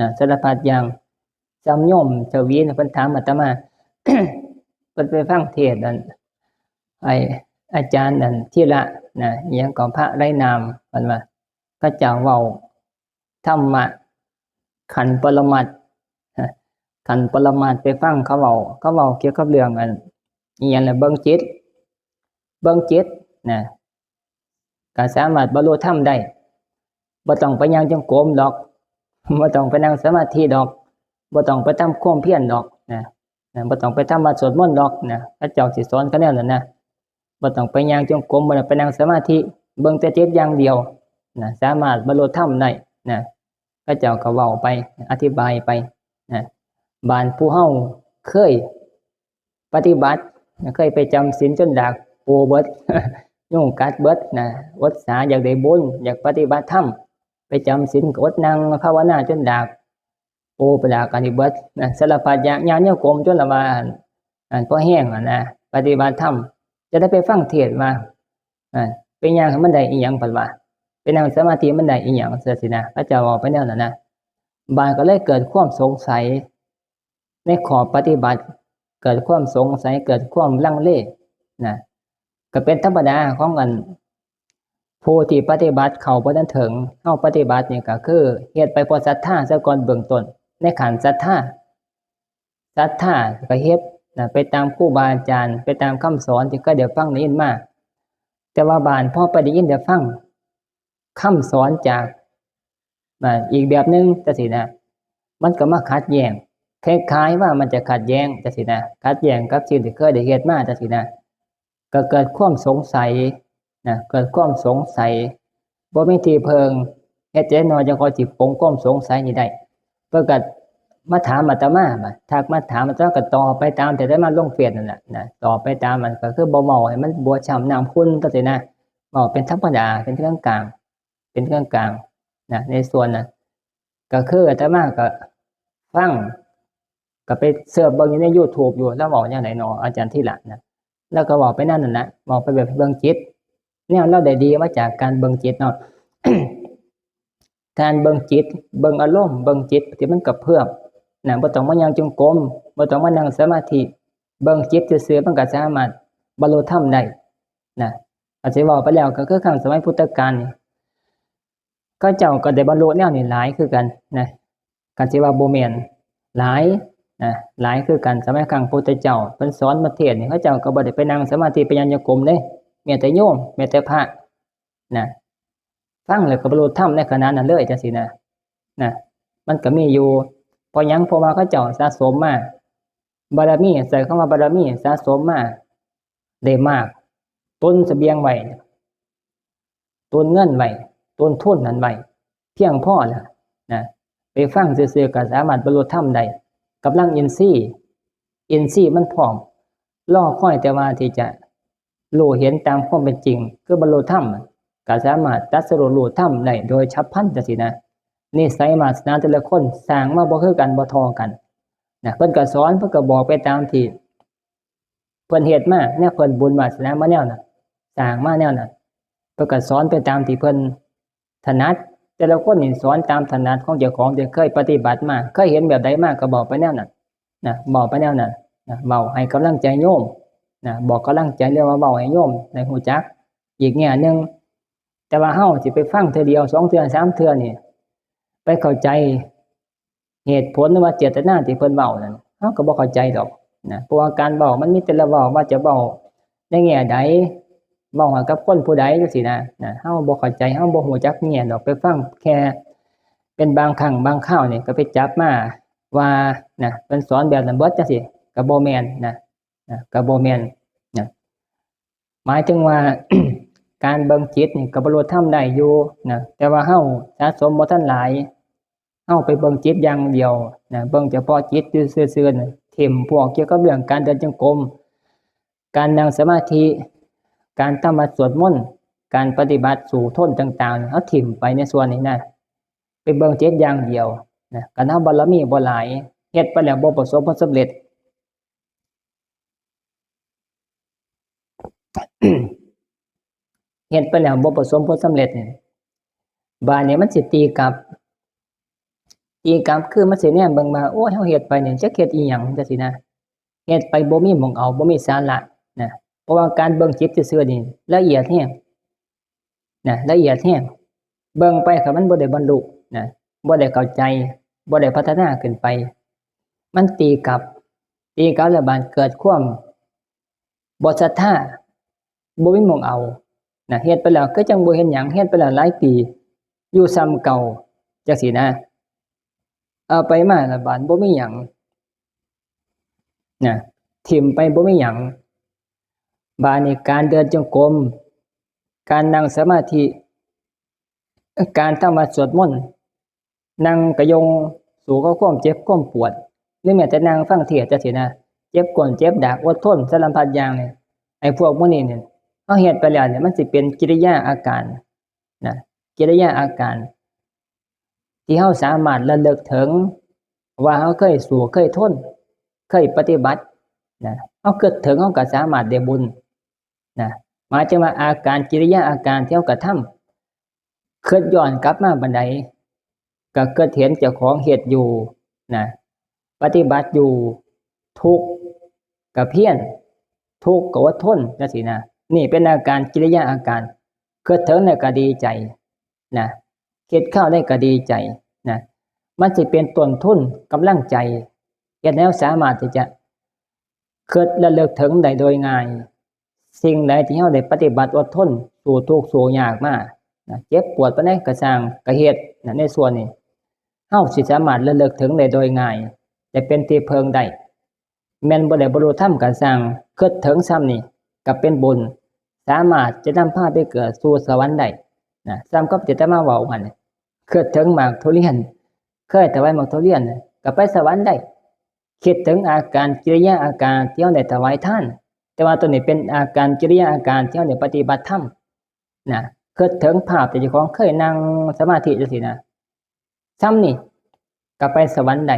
นะ สารพัดอย่าง จำโยมเจ้าวีนะ เพิ่นถามอาตมา เพิ่นไปฟังเทศน์อัน ไอ้อาจารย์อันธีระนะ อิหยังก็พระไร้นาม เพิ่นว่า เขาเจ้าเว้าธรรมะ ขั้นปรมัตถ์ ขั้นปรมัตถ์ ไปฟังเขาเว้า เขาเว้าเกี่ยวกับเรื่องอัน อิหยังล่ะ เบิ่งจิต เบิ่งจิตนะ ก็สามารถบรรลุธรรมได้ บ่ต้องไปย่างจงกรมดอก บ่ต้องไปนั่งสมาธิดอก บ่ต้องไปทำความเพียรดอกนะ นะ บ่ต้องไปทำวัตรสวดมนต์ดอกนะ เขาเจ้าสิสอนคะแนนนั่นนะ บ่ต้องไปย่างจงกรม บ่ต้องไปนั่งสมาธิ เบิ่งแต่จิตอย่างเดียวนะ สามารถบรรลุธรรมได้นะ เขาเจ้าก็เว้าไป อธิบายไปนะ บาดผู้เฮาเคยปฏิบัติ เคยไปจำศีลจนดากโปเบิด ยุงกัดเบิดนะ อดสา อยากได้บุญ อยากปฏิบัติธรรม ไปจำศีลก็อดนั่งภาวนาจนดากโปไปดากอันนี้เบิดนะ สารพัดอย่าง ย่างจงกรมจนละว่า อันพอแห้งอะนะ ปฏิบัติธรรม จะได้ไปฟังเทศน์ว่า อ่า ไปย่างให้มันได้อีหยัง เพิ่นว่า ไปนั่งสมาธิมันได้อีหยัง จั่งซี้นะ เขาเจ้าเว้าไปแนวนั้นนะ บาดก็เลยเกิดความสงสัยในข้อปฏิบัติ เกิดความสงสัย เกิดความลังเลนะ ก็เป็นธรรมดาของอัน ผู้ที่ปฏิบัติเข้าบ่ทันถึง เฮาปฏิบัตินี่ก็คือเฮ็ดไปเพราะศรัทธาซะก่อนเบื้องต้น ในขั้นศรัทธา ศรัทธาก็เฮ็ดนะ ไปตามครูบาอาจารย์ ไปตามคำสอนที่เคยได้ฟังได้ยินมา แต่ว่าบาดพอไปได้ยินได้ฟังคำสอนจาก อ่า อีกแบบหนึ่งจั่งซี้นะ มันก็มาขัดแย้ง คล้ายๆว่ามันจะขัดแย้งจั่งซี้นะ ขัดแย้งกับสิ่งที่เคยได้เฮ็ดมาจั่งซี้นะ ก็เกิดความสงสัยนะ เกิดความสงสัย บ่มีที่เพิ่ง เฮ็ดจั่งใดน้อจั่งค่อยสิปลงความสงสัยนี้ได้ เพิ่นก็มาถามอาตมา บัดทักมาถามอาตมาก็ตอบไปตามที่ได้มาลงเฟซนั่นแหละนะ ตอบไปตามมัน ก็คือบ่เว้าให้มันบัวช้ำน้ำขุ่นจั่งซี้นะ เว้าเป็นธรรมดา เป็นเรื่องกลาง เป็นเรื่องกลางนะ ในส่วนนั้น ก็คืออาตมาก็ฟัง ก็ไปเสิร์ชเบิ่งอยู่ในยูทูบอยู่ ลาวเว้าจั่งใดน้อ อาจารย์ธีระนะ ลาวก็เว้าไปแนวนั้นนะ เว้าไปแบบเบิ่งจิต แนวลาวได้ดีมาจากการเบิ่งจิตเนาะ การเบิ่งจิต เบิ่งอารมณ์ เบิ่งจิตที่มันกระเพื่อมนะ บ่ต้องมาย่างจงกรม บ่ต้องมานั่งสมาธิ เบิ่งจิตซื่อๆ มันก็สามารถบรรลุธรรมได้นะ อาจสิเว้าไปแล้วก็คือครั้งสมัยพุทธกาลนี่ เขาเจ้าก็ได้บรรลุแนวนี้หลายคือกันนะ คันสิว่าบ่แม่น หลายนะ หลายคือกัน สมัยครั้งพุทธเจ้าเพิ่นสอนมาเทศน์นี่ เขาเจ้าก็บ่ได้ไปนั่งสมาธิ ไปย่างจงกรมเด้ แม้แต่โยม แม้แต่พระนะ ฟังแล้วก็บรรลุธรรมในขณะนั้นเลยจั่งซี้นะ นะ มันก็มีอยู่ เพราะหยัง เพราะว่าเขาเจ้าสะสมมา บารมี ใช้คำว่าบารมี สะสมมาได้มาก ตุนเสบียงไว้ ตุนเงินไว้ ตุนทุนนั้นไว้ เพียงพอแล้วนะ ไปฟังซื่อๆ ก็สามารถบรรลุธรรมได้ กำลังอินทรีย์ อินทรีย์มันพร้อม รอคอยแต่ว่าที่จะรู้เห็นตามความเป็นจริง คือบรรลุธรรม ก็สามารถตรัสรู้รู้ธรรมได้โดยฉับพลันจั่งซี้นะ นิสัยวาสนาแต่ละคนสร้างมาบ่คือกัน บ่เท่ากันนะ เพิ่นก็สอน เพิ่นก็บอกไปตามที่เพิ่นเฮ็ดมา แนวเพิ่นบุญวาสนามาแนวนั้น สร้างมาแนวนั้น เพิ่นก็สอนไปตามที่เพิ่นถนัด แต่ละคนนี่สอนตามถนัดของเจ้าของที่เคยปฏิบัติมา เคยเห็นแบบใดมาก็บอกไปแนวนั้นนะ บอกไปแนวนั้นนะ เว้าให้กำลังใจโยมนะ บอกกำลังใจ เรียกว่าเว้าให้โยมได้รู้จัก อีกแง่หนึ่ง แต่ว่าเฮาสิไปฟังเทื่อเดียว สองเทื่อ สามเทื่อนี่ ไปเข้าใจเหตุผลหรือว่าเจตนาที่เพิ่นเว้านั่น เฮาก็บ่เข้าใจดอกนะ เพราะว่าการเว้ามันมีแต่ละเว้าว่าจะเว้าในแง่ใด เว้าให้กับคนผู้ใดจั่งซี้นะ นะ เฮาบ่เข้าใจ เฮาบ่รู้จักแง่ดอก ไปฟังแค่เป็นบางครั้งบางคราวนี่ก็ไปจับมาว่านะ เพิ่นสอนแบบนั้นเบิดจั่งซี้ ก็บ่แม่นนะ นะ ก็บ่แม่นนะ หมายถึงว่า การเบิ่งจิตนี่ก็บรรลุธรรมได้อยู่นะ แต่ว่าเฮาสะสมบ่ทันหลาย เฮาไปเบิ่งจิตอย่างเดียวนะ เบิ่งเฉพาะจิตอยู่ซื่อๆนะ ถิ่มพวกเกี่ยวกับเรื่องการเดินจงกรม การนั่งสมาธิ การทำวัตรสวดมนต์ การปฏิบัติสู้ทนต่างๆนี่ เฮาถิ่มไปในส่วนนี้นะ ไปเบิ่งจิตอย่างเดียวนะ คันเฮาบารมีบ่หลาย เฮ็ดไปแล้วบ่ประสบผลสำเร็จ เฮ็ดไปแล้วบ่ประสบผลสำเร็จนี่ บาดนี้มันสิตีกลับ ตีกลับคือมันสิแนมเบิ่งว่า โอ้ย เฮาเฮ็ดไปนี่จักเฮ็ดอีหยังจังซี่นะ เฮ็ดไปบ่มีหม่องเอา บ่มีสาระนะ เพราะว่าการเบิ่งจิตซื่อๆนี่ละเอียดแฮงนะ ละเอียดแฮง เบิ่งไปคันมันบ่ได้บรรลุนะ บ่ได้เข้าใจ บ่ได้พัฒนาขึ้นไป มันตีกลับ ตีกลับแล้วบาดเกิดความบ่ศรัทธา บ่มีหม่องเอานะ เฮ็ดไปแล้วคือจั่งบ่เฮ็ดหยัง เฮ็ดไปแล้วหลายปี อยู่ส่ำเก่าจั่งซี้นะ เอาไปมาแล้วบาดบ่มีหยังนะ ถิ่มไปบ่มีหยัง บาดนี้การเดินจงกรม การนั่งสมาธิ การทำวัตรสวดมนต์ นั่งกะยงสู้กับความเจ็บความปวด หรือแม้แต่นั่งฟังเทศน์จั่งซี้นะ เจ็บก้นเจ็บดาก อดทนสารพัดอย่างนี่ ไอ้พวกหมู่นี้นี่ เฮาเฮ็ดไปแล้วนี่ มันสิเป็นกิริยาอาการนะ กิริยาอาการ ที่เฮาสามารถระลึกถึงว่าเฮาเคยสู้ เคยทน เคยปฏิบัตินะ เฮาคิดถึง เฮาก็สามารถได้บุญนะ หมายถึงว่าอาการ กิริยาอาการที่เฮากระทำ คิดย้อนกลับมาปานใด ก็คิดเห็นเจ้าของเฮ็ดอยู่นะ ปฏิบัติอยู่ ทุกข์ก็เพียร ทุกข์ก็อดทนจั่งซี้นะ นี่เป็นอาการ กิริยาอาการ คิดถึงแล้วก็ดีใจนะ คิดคราวใดก็ดีใจนะ มันสิเป็นต้นทุนกำลังใจ เฮ็ดให้เฮาสามารถที่จะคิดระลึกถึงได้โดยง่าย สิ่งใดที่เฮาได้ปฏิบัติอดทน สู้ทุกข์สู้ยากมานะ เจ็บปวดปานใดก็ซ่าง ก็เฮ็ดนะ ในส่วนนี้ เฮาสิสามารถระลึกถึงได้โดยง่าย ได้เป็นที่พึ่งได้ แม่นบ่ได้บรรลุธรรมก็ซ่าง คิดถึงส่ำนี้ก็เป็นบุญ สามารถจะนำพาไปเกิดสู่สวรรค์ได้นะ ส่ำกับที่อาตมาเว้าหั่น คิดถึงหมากทุเรียน เคยถวายหมากทุเรียนน่ะ ก็ไปสวรรค์ได้ คิดถึงอาการ กิริยาอาการที่เฮาได้ถวายทาน แต่ว่าตัวนี้เป็นอาการ กิริยาอาการที่เฮาได้ปฏิบัติธรรมนะ คิดถึงภาพที่เจ้าของเคยนั่งสมาธิจั่งซี้นะ ส่ำนี้ก็ไปสวรรค์ได้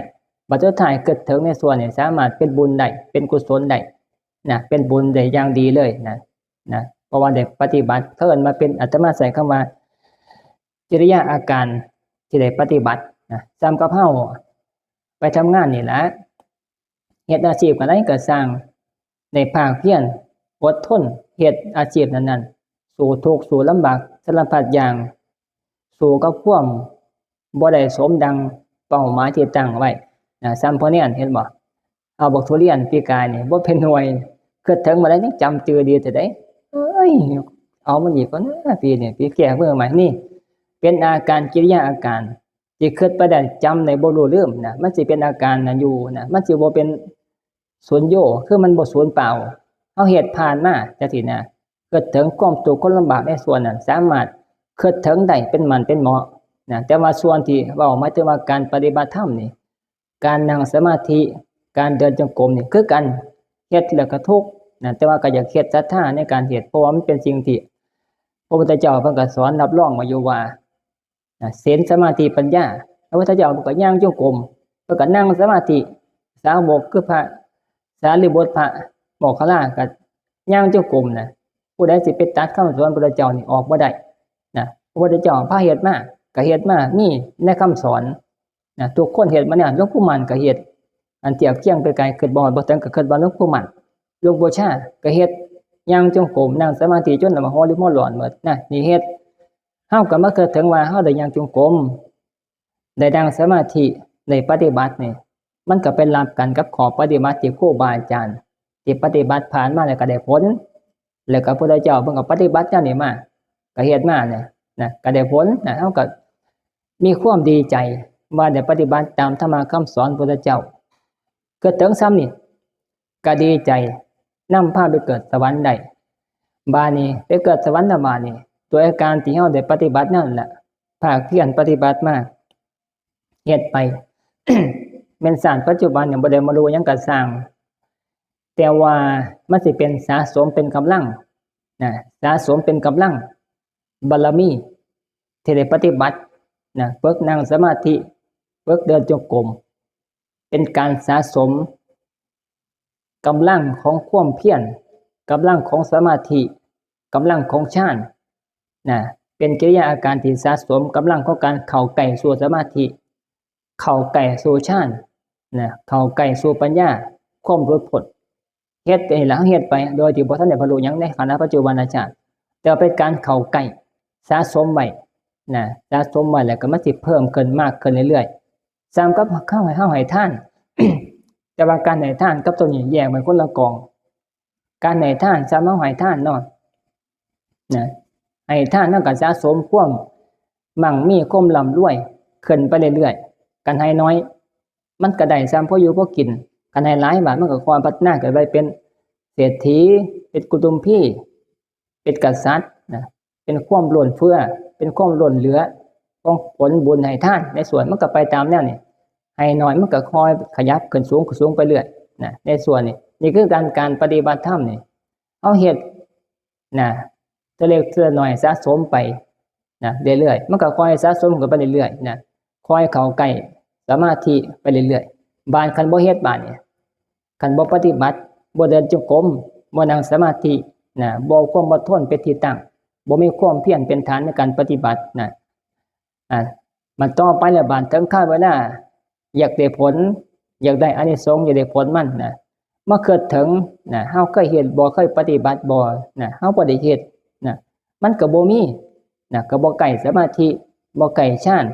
บัดสุดท้ายคิดถึงในส่วนนี้ สามารถเป็นบุญได้ เป็นกุศลได้นะ เป็นบุญได้อย่างดีเลยนะ นะ เพราะว่าได้ปฏิบัติ เขาเอิ้นว่าเป็น อาตมาใช้คำว่า กิริยาอาการที่ได้ปฏิบัตินะ ส่ำกับเฮาไปทำงานนี่แหละ เฮ็ดอาชีพอันใดก็ซ่าง ได้ภาคเพียร อดทน เฮ็ดอาชีพนั้นๆ สู้ทุกข์สู้ลำบากสารพัดอย่าง สู้กับความบ่ได้สมดังเป้าหมายที่ตั้งไว้นะ ส่ำพ่อเนียน เห็นบ่ เอาบักทุเรียนปีกายนี่ บ่เป็นหน่วย คิดถึงมาแล้วยังจำจื่อดีแท้เด้ เอ้ย เอามันอีกก่อนนะ ปีนี้ ปีแก้มือใหม่นี่ เป็นอาการ กิริยาอาการ ที่คิดไปได้ จำได้บ่รู้ลืมนะ มันสิเป็นอาการนั้นอยู่นะ มันสิบ่เป็นสุญโญ คือมันบ่สูญเปล่า เฮาเฮ็ดผ่านมาจั่งซี้นะ คิดถึงความทุกข์ความลำบากในส่วนนั้น สามารถคิดถึงได้เป็นหมั้นเป็นเหมาะนะ แต่ว่าส่วนที่เว้าหมายถึงว่าการปฏิบัติธรรมนี่ การนั่งสมาธิ การเดินจงกรมนี่คือกัน เฮ็ดแล้วก็ทุกข์นะ แต่ว่าก็อยากเฮ็ดศรัทธาในการเฮ็ด เพราะว่ามันเป็นสิ่งที่พระพุทธเจ้าเพิ่นก็สอนรับรองไว้อยู่ว่า นะ ศีล สมาธิ ปัญญา พระพุทธเจ้าเพิ่นก็ย่างจงกรม เพิ่นก็นั่งสมาธิ สาวกคือพระสารีบุตร พระโมคคัลลา ก็ย่างจงกรมนะ ผู้ใดสิไปตัดคำสอนพระพุทธเจ้านี่ออกบ่ได้นะ พระพุทธเจ้าพาเฮ็ดมา ก็เฮ็ดมา มีในคำสอนนะ ทุกคนเฮ็ดมาแล้ว หลวงปู่มั่นก็เฮ็ด อันเทียบเคียงไปไกล คิดบ่ฮอดบ่ถึงก็คิดว่าหลวงปู่มั่น หลวงปู่ชาก็เฮ็ด ย่างจงกรม นั่งสมาธิจนน้ำหอมหรือหมอหลอนหมดนะ นี่เฮ็ด เฮาก็มาคิดถึงว่าเฮาได้ย่างจงกรม ได้นั่งสมาธิ ได้ปฏิบัตินี่ มันก็เป็นรับกันกับข้อปฏิบัติที่ครูบาอาจารย์ที่ปฏิบัติผ่านมาแล้วก็ได้ผล แล้วก็พระพุทธเจ้าเพิ่นก็ปฏิบัติแนวนี้มา ก็เฮ็ดมาเนี่ยนะ ก็ได้ผลนะ เฮาก็มีความดีใจว่าได้ปฏิบัติตามธรรมะคำสอนพระพุทธเจ้า คิดถึงส่ำนี้ก็ดีใจ นำพาไปเกิดสวรรค์ได้ บาดนี้ไปเกิดสวรรค์แล้วบาดนี้ โดยอาการที่เฮาได้ปฏิบัตินั่นแหละ ภาคเพียรปฏิบัติมา เฮ็ดไป แม่นชาติปัจจุบันเนี่ยบ่ได้มารู้หยังก็ซ่าง แต่ว่ามันสิเป็นสะสมเป็นกำลังนะ สะสมเป็นกำลังบารมีที่ได้ปฏิบัตินะ ฝึกนั่งสมาธิ ฝึกเดินจงกรม เป็นการสะสมกำลังของความเพียร กำลังของสมาธิ กำลังของฌาน นะ เป็นกิริยาอาการที่สะสมกำลังของการเข้าใกล้สู่สมาธิ เข้าใกล้สู่ฌาน นะ เข้าใกล้สู่ปัญญา ความหลุดพ้น เฮ็ดไปนี่ล่ะ เฮาเฮ็ดไปโดยที่บ่ทันได้บรรลุหยังในขณะปัจจุบันชาติ แต่ว่าเป็นการเข้าใกล้ สะสมไว้ นะ สะสมไว้แล้วก็มันสิเพิ่มขึ้นมากขึ้นเรื่อยๆ ส่ำกับเฮาให้ เฮาให้ทาน แต่ว่าการให้ทานกับตัวนี้แยกเป็นคนละกอง การให้ทานส่ำเฮาให้ทานเนาะ นะ ให้ทานมันก็สะสมความมั่งมีความร่ำรวยขึ้นไปเรื่อยๆ คันให้น้อย มันก็ได้ส่ำพออยู่พอกิน คันให้หลายบาดมันก็ค่อยพัฒนาขึ้นไปเป็นเศรษฐี เป็นกุตุมพี เป็นกษัตริย์ นะ เป็นความล้นเฟื้อ เป็นความล้นเหลือของผลบุญให้ทาน ในส่วนมันก็ไปตามแนวนี้ ให้น้อยมันก็ค่อยขยับขึ้นสูง ขึ้นสูงไปเรื่อย นะ ในส่วนนี้ นี่คือการ การปฏิบัติธรรมนี่ เฮาเฮ็ด นะ เทื่อเล็กเทื่อน้อยสะสมไป นะ เรื่อยๆ มันก็ค่อยสะสมขึ้นไปเรื่อยๆ นะ ค่อยเข้าใกล้สมาธิไปเรื่อยๆ บาดคันบ่เฮ็ดบาดนี่ คันบ่ปฏิบัติ บ่เดินจงกรม บ่นั่งสมาธิ นะ บ่เอาความอดทนเป็นที่ตั้ง บ่มีความเพียรเป็นฐานในการปฏิบัติ นะ อ่า มันต่อไปแล้วบาดถึงคราวเวลา อยากได้ผล อยากได้อานิสงส์ อยากได้ผลมัน นะ มาคิดถึง นะ เฮาเคยเฮ็ดบ่ เคยปฏิบัติบ่ นะ เฮาบ่ได้เฮ็ด นะ มันก็บ่มี นะ ก็บ่ใกล้สมาธิ บ่ใกล้ฌาน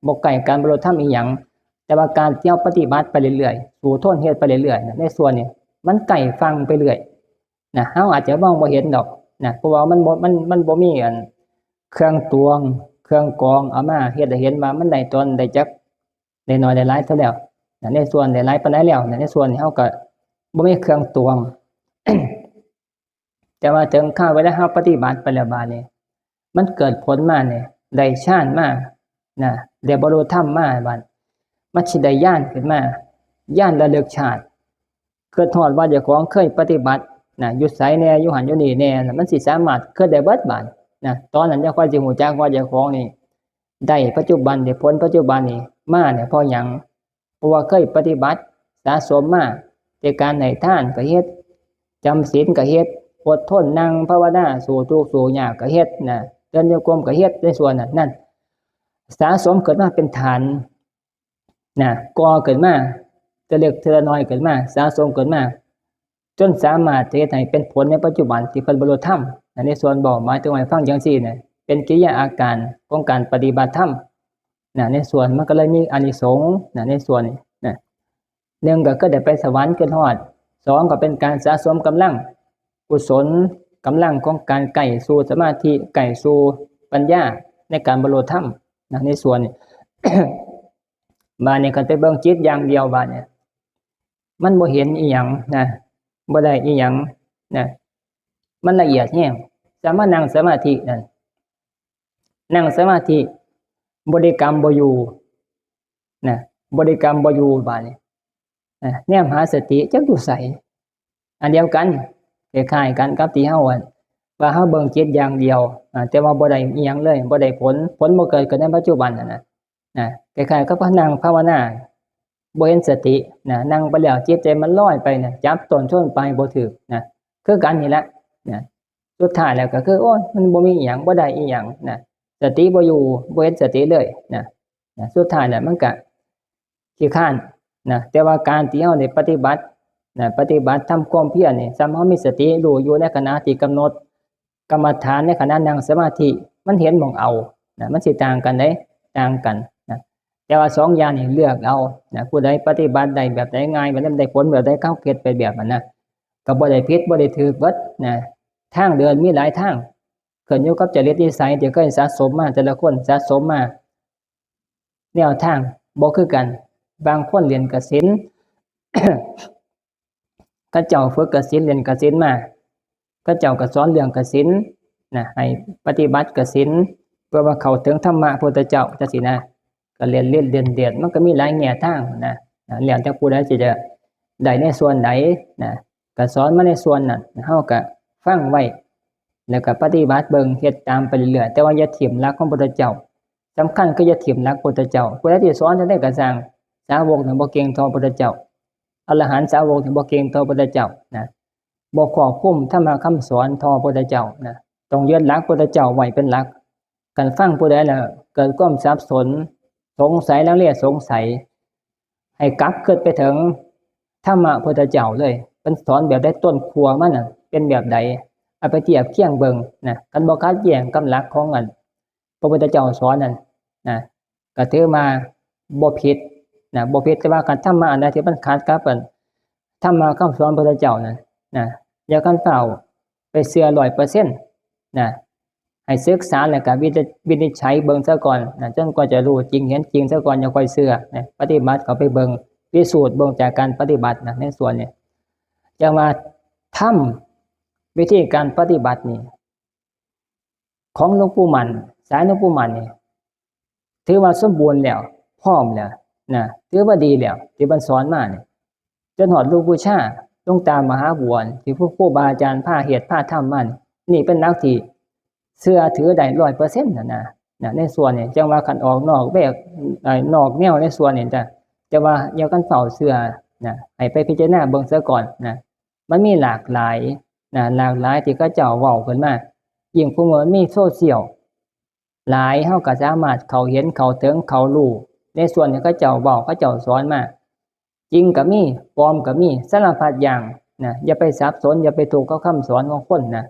บ่ใกล้การบรรลุธรรมอีหยัง แต่ว่าการที่เฮาปฏิบัติไปเรื่อยๆ สู้ทนเฮ็ดไปเรื่อยๆ นะ ในส่วนนี้ มันใกล้ฝั่งไปเรื่อย นะ เฮาอาจจะมองบ่เห็นดอก นะ เพราะว่ามันบ่ มัน มันบ่มีอัน เครื่องตวง เครื่องกรอง เอามาเฮ็ดให้เห็นว่ามันได้ตอนได้จัก ได้น้อยได้หลายเท่าแล้ว นะ ในส่วนได้หลายปานใดแล้ว นะ ในส่วนนี้เฮาก็บ่มีเครื่องตวง แต่ว่าถึงคราวเวลาเฮาปฏิบัติไปแล้วบาดนี้ มันเกิดผลมาเนี่ย ได้ฌานมา นะ ได้บรรลุธรรมมาบาด มันสิได้ญาณขึ้นมา ญาณระลึกชาติ คิดฮอดว่าเจ้าของเคยปฏิบัติ นะ อยู่ไสแน่ อยู่หั่นอยู่นี่แน่ นะ มันสิสามารถคิดได้เบิดบาด นะ ตอนนั้นจั่งค่อยสิฮู้จักว่าเจ้าของนี่ ได้ปัจจุบัน ได้ผลปัจจุบันนี่มาเนี่ยเพราะหยัง เพราะว่าเคยปฏิบัติสะสมมา แต่การให้ทานก็เฮ็ด จำศีลก็เฮ็ด อดทนนั่งภาวนา สู้ทุกข์สู้ยากก็เฮ็ด นะ เดินจงกรมก็เฮ็ด ในส่วนนั้น นั่น สะสมขึ้นมาเป็นฐาน นะ ก่อขึ้นมา เทื่อเล็กเทื่อน้อยขึ้นมา สะสมขึ้นมา จนสามารถเฮ็ดให้เป็นผลในปัจจุบันที่เพิ่นบรรลุธรรม นะ ในส่วนบอกหมายถึงให้ฟังจั่งซี้นะ เป็นกิริยาอาการของการปฏิบัติธรรม นะ ในส่วนมันก็เลยมีอานิสงส์ นะ ในส่วนนี้ นะ หนึ่งก็คือได้ไปสวรรค์ คิดฮอด สองก็เป็นการสะสมกำลังกุศล กำลังของการใกล้สู่สมาธิ ใกล้สู่ปัญญาในการบรรลุธรรม นะ ในส่วนนี้ บาดนี้คันไปเบิ่งจิตอย่างเดียวบาดนี้ มันบ่เห็นอีหยังนะ บ่ได้อีหยังนะ มันละเอียดแฮง สามารถนั่งสมาธินั่น นั่งสมาธิ บริกรรมบ่อยู่ นะ บริกรรมบ่อยู่บาดนี้ นะ แนมหาสติจักอยู่ไส อันเดียวกัน คล้ายๆกันกับที่เฮา ว่าเฮาเบิ่งจิตอย่างเดียว อ่า แต่ว่าบ่ได้อีหยังเลย บ่ได้ผล ผลบ่เกิดขึ้นในปัจจุบันน่ะนะ นะ คล้ายๆกับว่านั่งภาวนา บ่เห็นสติ นะ นั่งไปแล้วจิตใจมันลอยไปนะ จับต้นชนปลายบ่ถืกนะ คือกันนี่แหละ นะ สุดท้ายแล้วก็คือ โอ้ย มันบ่มีอีหยัง บ่ได้อีหยังนะ สติบ่อยู่ บ่เห็นสติเลยนะ นะ สุดท้ายแล้วมันก็ขี้คร้านนะ แต่ว่าการที่เฮาได้ปฏิบัตินะ ปฏิบัติทำความเพียรนี่ ส่ำเฮามีสติรู้อยู่ในขณะที่กำหนดกรรมฐาน ในขณะนั่งสมาธิ มันเห็นหม่องเอานะ มันสิต่างกันเด้ ต่างกันนะ แต่ว่าสองอย่างนี่เลือกเอานะ ผู้ใดปฏิบัติได้แบบใดง่าย แบบใดได้ผลแบบใด เขาเฮ็ดไปแบบนั้นนะ ก็บ่ได้ผิดบ่ได้ถูกเบิดนะ ทางเดินมีหลายทาง ขึ้นอยู่กับจริตนิสัยที่เคยสะสมมา แต่ละคนสะสมมา แนวทางบ่คือกัน บางคนเรียนกสิณ เขาเจ้าฝึกกสิณ เรียนกสิณมา เขาเจ้าก็สอนเรื่องกสิณนะ ให้ปฏิบัติกสิณ เพื่อว่าเข้าถึงธรรมะพุทธเจ้าจังซี้นะ ก็เรียน เรียน เรียน เรียน มันก็มีหลายแง่ทางนะ นะ แล้วแต่ผู้ใดสิจะได้ในส่วนใดนะ ก็สอนมาในส่วนนั้น เฮาก็ฟังไว้ แล้วก็ปฏิบัติเบิ่ง เฮ็ดตามไปเรื่อยๆ แต่ว่าอย่าถิ่มหลักของพุทธเจ้า สำคัญคืออย่าถิ่มหลักพุทธเจ้า ผู้ใดที่สอนจั่งใดก็ซ่าง สาวกนี่บ่เก่งเท่าพุทธเจ้า อรหันต์สาวกนี่บ่เก่งเท่าพุทธเจ้านะ บ่ควบคุมธรรมะคำสอนเท่าพุทธเจ้านะ ต้องยึดหลักพุทธเจ้าไว้เป็นหลัก คันฟังผู้ใดแล้วเกิดความสับสน สงสัยลังเลสงสัย ให้กลับคิดไปถึงธรรมะพุทธเจ้าเลย เพิ่นสอนแบบใด ต้นขั้วมันน่ะเป็นแบบใด เอาไปเทียบเคียงเบิ่งนะ คันบ่ขัดแย้งกับหลักของอันพระพุทธเจ้าสอนนั่นนะ ก็ถือว่าบ่ผิดนะ บ่ผิด แต่ว่าคันธรรมะอันใดที่มันขัดกับอันธรรมะคำสอนพระพุทธเจ้านั่นนะ อย่าคันเฝ้าไปเชื่อร้อยเปอร์เซ็นต์นะ ให้ศึกษาแล้วก็วินิจ วินิจฉัยเบิ่งซะก่อนนะ จนกว่าจะรู้จริงเห็นจริงซะก่อน อย่าค่อยเชื่อนะ ปฏิบัติเข้าไปเบิ่ง พิสูจน์เบิ่งจากการปฏิบัตินะ ในส่วนนี้ จั่งว่าธรรม วิธีการปฏิบัตินี่ ของหลวงปู่มั่น สายหลวงปู่มั่นนี่ ถือว่าสมบูรณ์แล้ว พร้อมแล้วนะ ถือว่าดีแล้ว ที่เพิ่นสอนมานี่ จนฮอดหลวงปู่ชา หลวงตามหาบัว ที่ผู้ครูบาอาจารย์พาเฮ็ดพาทำมานี่ นี่เป็นหลักที่เชื่อถือได้ร้อยเปอร์เซ็นต์นะนะ นะ ในส่วนนี้ จั่งว่าคันออกนอกแวก เอ่อ นอกแนวในส่วนนี้จ้ะ แต่ว่าอย่าคันเฝ้าเชื่อนะ ให้ไปพิจารณาเบิ่งซะก่อนนะ มันมีหลากหลายนะ หลากหลายที่เขาเจ้าเว้าขึ้นมา ยิ่งผู้มันมีโซเชียลหลาย เฮาก็สามารถเข้าเห็น เข้าถึง เข้ารู้ ในส่วนที่เขาเจ้าเว้า เขาเจ้าสอนมา จริงก็มี ปลอมก็มี สารพัดอย่างนะ อย่าไปสับสน อย่าไปถูกกับคำสอนของคนนะ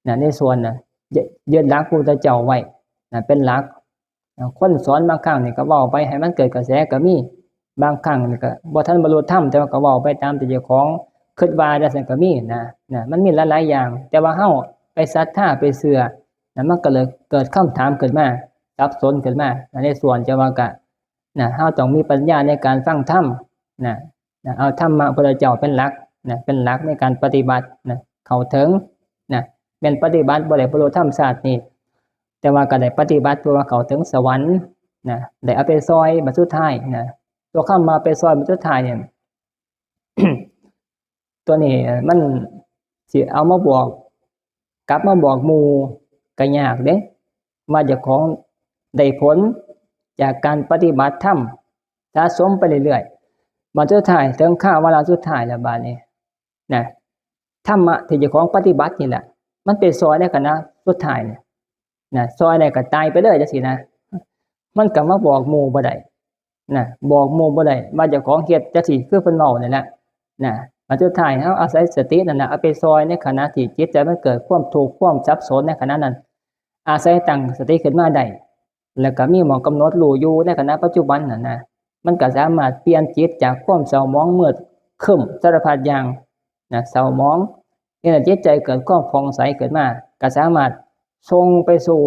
นะ ในส่วนนะ ยึด ยึดหลักพระพุทธเจ้าไว้นะ เป็นหลักนะ คนสอนบางครั้งนี่ก็เว้าไปให้มันเกิดกระแสก็มี บางครั้งนี่ก็บ่ทันบรรลุธรรม แต่ว่าก็เว้าไปตามที่เจ้าของคิดว่าจั่งซั้นก็มีนะ นะ มันมีหลายๆอย่าง แต่ว่าเฮาไปศรัทธาไปเชื่อนะ มันก็เลยเกิดคำถามขึ้นมา สับสนขึ้นมานะ ในส่วนจะว่าก็นะ เฮาต้องมีปัญญาในการฟังธรรมนะ นะ เอาธรรมะพระพุทธเจ้าเป็นหลักนะ เป็นหลักในการปฏิบัตินะ เข้าถึงนะ แม่นปฏิบัติบ่ได้บรรลุธรรมชาตินี้ แต่ว่าก็ได้ปฏิบัติเพื่อว่าเข้าถึงสวรรค์นะ ได้เอาไปซอยบัดสุดท้ายนะ ตัวคำว่าไปซอยบัดสุดท้ายเนี่ย ตัวนี้มันสิเอามาบอก กลับมาบอกหมู่ก็ยากเด้ ว่าเจ้าของได้ผลจากการปฏิบัติธรรมสะสมไปเรื่อยๆ บัดสุดท้ายถึงคราววาระสุดท้ายแล้วบาดนี้นะ ธรรมะที่เจ้าของปฏิบัตินี่แหละ มันไปซอยในขณะสุดท้ายเนี่ยนะ ซอยได้ก็ตายไปเลยจังซี้นะ มันก็มาบอกหมู่บ่ได้นะ บอกหมู่บ่ได้ ว่าเจ้าของเฮ็ดจังซี้คือเพิ่นเว้านั่นแหละนะ บัดสุดท้ายเฮาอาศัยสตินั่นน่ะ เอาไปซอยในขณะที่จิตใจมันเกิดความทุกข์ความสับสนในขณะนั้น อาศัยตั้งสติขึ้นมาได้ แล้วก็มีหม่องกำหนดรู้อยู่ในขณะปัจจุบันนั่นนะ มันก็สามารถเปลี่ยนจิตจากความเศร้าหมองมืดครึ้มสารพัดอย่างนะ เศร้าหมอง เฮ็ดให้จิตใจเกิดความผ่องใสขึ้นมา ก็สามารถส่งไปสู่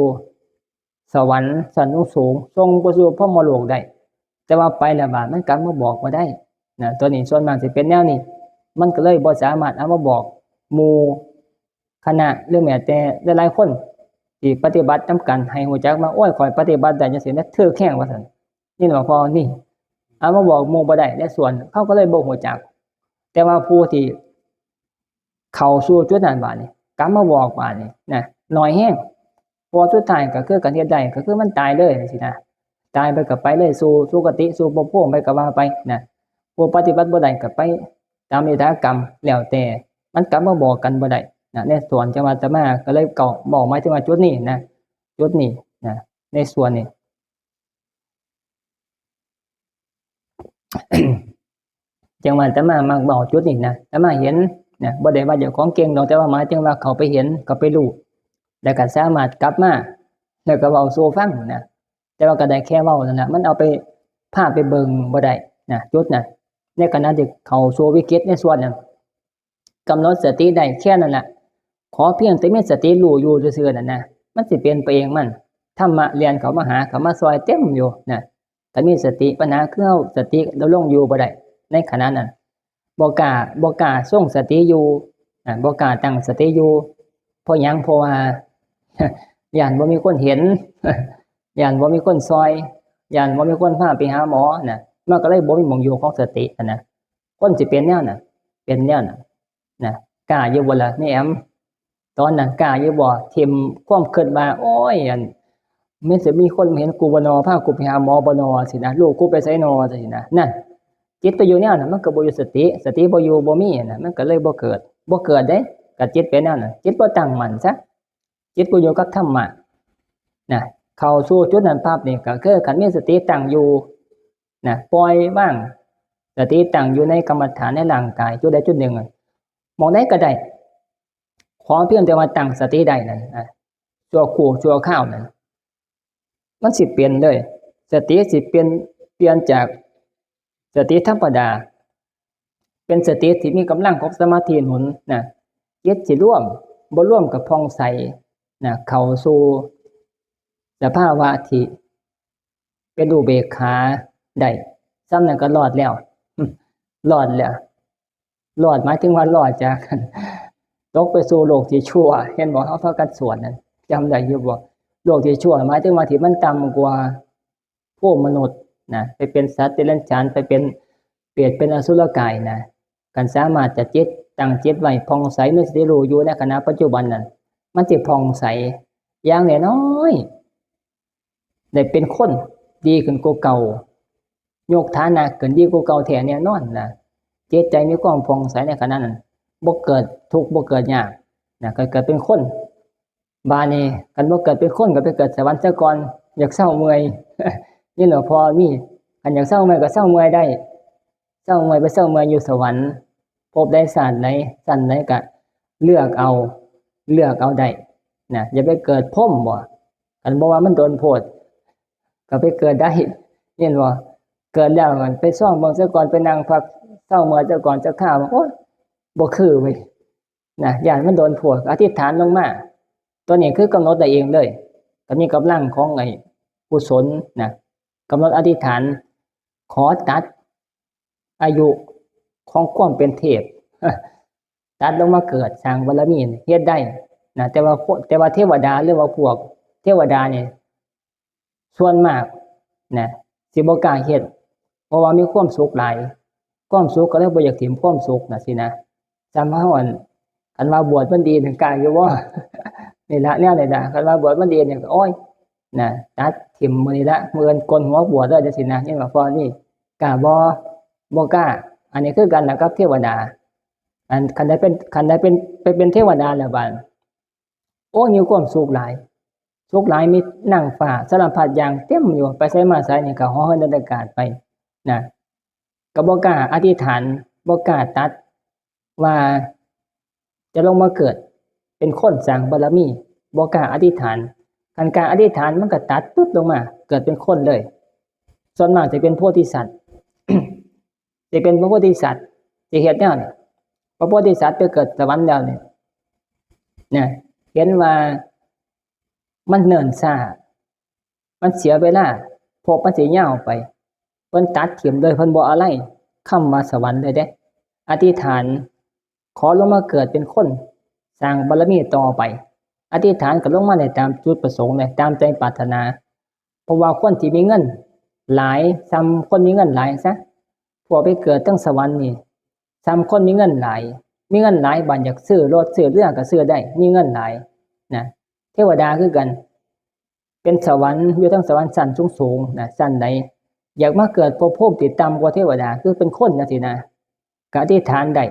สวรรค์ชั้นสูงๆ ส่งไปสู่พรหมโลกได้ แต่ว่าไปแล้วบาดมันกลับมาบอกบ่ได้นะ ตัวนี้ส่วนมากสิเป็นแนวนี้ มันก็เลยบ่สามารถเอามาบอกหมู่คณะ หรือแม้แต่หลายๆคนที่ปฏิบัตินำกันให้รู้จักว่า โอ้ย ข้อยปฏิบัติได้จังซี้นะ ถืกแฮงว่าซั่น นี่ว่าพอนี่ เอามาบอกหมู่บ่ได้ในส่วน เขาก็เลยบ่รู้จัก แต่ว่าผู้ที่เข้าสู่จุดนั้นบาดนี้ กลับมาบอกบาดนี้นะ น้อยแฮง เพราะสุดท้ายก็คือกันเฮ็ดได้ ก็คือมันตายเลยจังซี้นะ ตายไปก็ไปเลยสู่สุคติสู่ภพภูมิไปก็ว่าไปนะ ผู้ปฏิบัติบ่ได้ก็ไปตามยถากรรม แล้วแต่ มันกลับมาบอกกันบ่ได้นะ ในส่วนจั่งว่าอาตมาก็เลยเว้า เว้าหมายถึงว่าจุดนี้นะ จุดนี้นะ ในส่วนนี้ จั่งว่าอาตมามักเว้าจุดนี้นะ อาตมาเห็นนะ บ่ได้ว่าเจ้าของเก่งดอก แต่ว่าหมายถึงว่าเข้าไปเห็น เข้าไปรู้ แล้วก็สามารถกลับมา แล้วก็เว้าสู่ฟังนะ แต่ว่าก็ได้แค่เว้านั่นน่ะ มันเอาไป พาไปเบิ่งบ่ได้นะ จุดนั้น ในขณะที่เข้าสู่วิกฤตในส่วนนั้น กำหนดสติได้แค่นั้นล่ะ ขอเพียงแต่มีสติรู้อยู่ซื่อๆนั่นนะ มันสิเป็นไปเองมัน ธรรมะแล่นเข้ามาหา เข้ามาซอยเต็มอยู่นะ ถ้ามีสติ ปัญหาคือเฮาสติระลงอยู่บ่ได้ ในขณะนั้น บ่กล้า บ่กล้าทรงสติอยู่ อ่า บ่กล้าตั้งสติอยู่ เพราะหยัง เพราะว่า ย้านบ่มีคนเห็น ย้านบ่มีคนซอย ย้านบ่มีคนพาไปหาหมอนะ มันก็เลยบ่มีหม่องอยู่ของสติหั้นนะ คนสิเป็นแนวนั้น เป็นแนวนั้นนะ กล้าอยู่บ่ล่ะ นี่แอม ตอนนั้นกล้าอยู่บ่ ถิ่มความคิดว่า โอ้ย อัน มันสิมีคนมาเห็นกูบ่นอ พากูไปหาหมอบ่นอ สินะ ลูกกูไปไสนอ สินะ นั่น จิตไปอยู่แนวนั้น มันก็บ่อยู่สติ สติบ่อยู่ บ่มีนะ มันก็เลยบ่เกิด บ่เกิดเด้ ก็จิตเป็นแนวนั้น จิตบ่ตั้งมั่นซะ จิตบ่อยู่กับธรรมะนะ เข้าสู่จุดนั้นปั๊บนี่ก็คือคันมีสติตั้งอยู่นะ ปล่อยวาง สติตั้งอยู่ในกรรมฐานในร่างกายจุดใดจุดหนึ่งอะ หม่องใดก็ได้ ขอเพียงแต่ว่าตั้งสติได้นั่นนะ ชั่วครู่ชั่วคราวนั่น มันสิเปลี่ยนเลย สติสิเปลี่ยน เปลี่ยนจากสติธรรมดา เป็นสติที่มีกำลังของสมาธิหนุนนะ จิตสิรวม บ่รวมก็ผ่องใสนะ เข้าสู่สภาวะที่เป็นอุเบกขาได้ ส่ำนั้นก็รอดแล้ว รอดแล้ว รอดหมายถึงว่ารอดจาก ตกไปสู่โลกที่ชั่ว เห็นบ่ เฮาพากันสวดนั่น จำได้อยู่บ่ โลกที่ชั่ว หมายถึงว่าที่มันต่ำกว่าภูมิมนุษย์นะ ไปเป็นสัตว์เดรัจฉาน ไปเป็นเปรต เป็นอสุรกายนะ คันสามารถจะจิต ตั้งจิตไว้ผ่องใส มีสติรู้อยู่ในขณะปัจจุบันนั่น มันสิผ่องใส อย่างน้อยๆ ได้เป็นคนดีขึ้นกว่าเก่า ยกฐานะขึ้นดีกว่าเก่าแท้แน่นอนนะ จิตใจมีความผ่องใสในขณะนั้น บ่เกิดทุกข์ บ่เกิดยากนะ ก็เกิดเป็นคน บาดนี้คันบ่เกิดเป็นคนก็ไปเกิดสวรรค์ซะก่อน อยากเซาเมื่อย นี่หลวงพ่อมี คันอยากเซาเมื่อยก็เซาเมื่อยได้ เซาเมื่อยไปเซาเมื่อยอยู่สวรรค์ ภพใดชาติใด ชั้นใดก็เลือกเอา เลือกเอาได้นะ อย่าไปเกิดพรหมบ่ คันบ่ว่ามันโดนโพด ก็ไปเกิดได้ เห็นบ่ เกิดแล้วมันไปซ่อมเบิ่งซะก่อน ไปนั่งพักเซาเมื่อยซะก่อนจักคราว โอ๊ย บ่คือเว้ยนะ ย้านมันโดนโพด อธิษฐานลงมา ตัวนี้คือกำหนดได้เองเลย ก็มีกำลังของไอ้กุศลนะ กำหนดอธิษฐาน ขอตัดอายุของความเป็นเทพ ตัดลงมาเกิดสร้างบารมีนี่เฮ็ดได้นะ แต่ว่าคน แต่ว่าเทวดาหรือว่าพวกเทวดานี่ ส่วนมากนะ สิบ่กล้าเฮ็ด เพราะว่ามีความสุขหลาย ความสุขก็เลยบ่อยากถิ่มความสุขนะสินะ จำเฮาอัน คันว่าบวชมันดีนี่กล้าอยู่บ่ นี่ละแนวนี่ละ คันว่าบวชมันดีนี่ก็ โอ๊ย นะ ตัดถิ่มมื้อนี้ละ มื้ออื่นโกนหัวบวชแล้วจังซี่นะ นี่ว่าพอนี่ กล้าบ่ บ่กล้า อันนี้คือกันล่ะกับเทวดา อันคันได้เป็น คันได้เป็น ไปเป็นเทวดาแล้วบาด โอ้ มีความสุขหลาย สุขหลาย มีนางฟ้าสารพัดอย่างเต็มอยู่ ไปไสมาไสนี่ก็เหาะเหินเดินอากาศไปนะ ก็บ่กล้าอธิษฐาน บ่กล้าตัดว่าจะลงมาเกิดเป็นคนสร้างบารมี บ่กล้าอธิษฐาน คันกล้าอธิษฐานมันก็ตัดปึ๊บลงมา เกิดเป็นคนเลย ส่วนมากจะเป็นโพธิสัตว์ จะเป็นพระโพธิสัตว์ จะเฮ็ดแนวนี้ พระโพธิสัตว์ไปเกิดสวรรค์แล้วนี่นะ เห็นว่ามันเนิ่นช้า มันเสียเวลา ภพมันสิยาวไป เพิ่นตัดถิ่มเลย เพิ่นบ่อาลัยคำว่าสวรรค์เลยเด้ อธิษฐาน ขอลงมาเกิดเป็นคน สร้างบารมีต่อไป อธิษฐานก็ลงมาได้ตามจุดประสงค์เลย ตามใจปรารถนา เพราะว่าคนที่มีเงินหลาย ส่ำคนมีเงินหลายซะ พวกไปเกิดเทิงสวรรค์นี่ ส่ำคนมีเงินหลาย มีเงินหลาย บาดอยากซื้อรถซื้อเรือก็ซื้อได้ มีเงินหลายนะ เทวดาคือกัน เป็นสวรรค์ อยู่เทิงสวรรค์ชั้นสูงๆนะ ชั้นใด อยากมาเกิดภพภูมิที่ต่ำกว่าเทวดา คือเป็นคนจังซี้นะ ก็อธิษฐานได้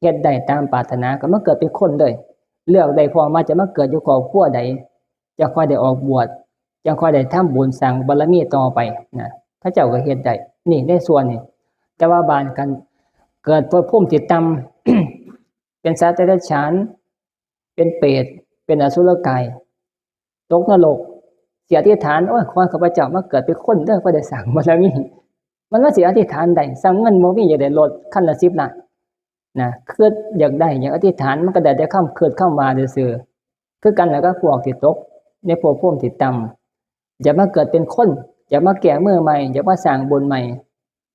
เฮ็ดได้ตามปรารถนา ก็มาเกิดเป็นคนเลย เลือกได้พร้อมว่าจะมาเกิดอยู่ครอบครัวใด จะค่อยได้ออกบวช จะค่อยได้ทำบุญสร้างบารมีต่อไปนะ เขาเจ้าก็เฮ็ดได้ นี่ในส่วนนี้ แต่ว่าบาดคันเกิดภพภูมิที่ต่ำ เป็นสัตว์เดรัจฉาน เป็นเปรต เป็นอสุรกาย ตกนรก สิอธิษฐาน โอ้ย ขอให้ข้าพเจ้ามาเกิดเป็นคนเด้อ เพื่อได้สร้างบารมี มันว่าสิอธิษฐานได้ ส่ำเงินบ่มี อยากได้รถคันละสิบล้านนะ คิดอยากได้ อยากอธิษฐาน มันก็ได้แต่คำคิดคำว่าซื่อๆ คือกันแล้วกับพวกที่ตกในภพภูมิที่ต่ำ อยากมาเกิดเป็นคน อยากมาแก้มือใหม่ อยากมาสร้างบุญใหม่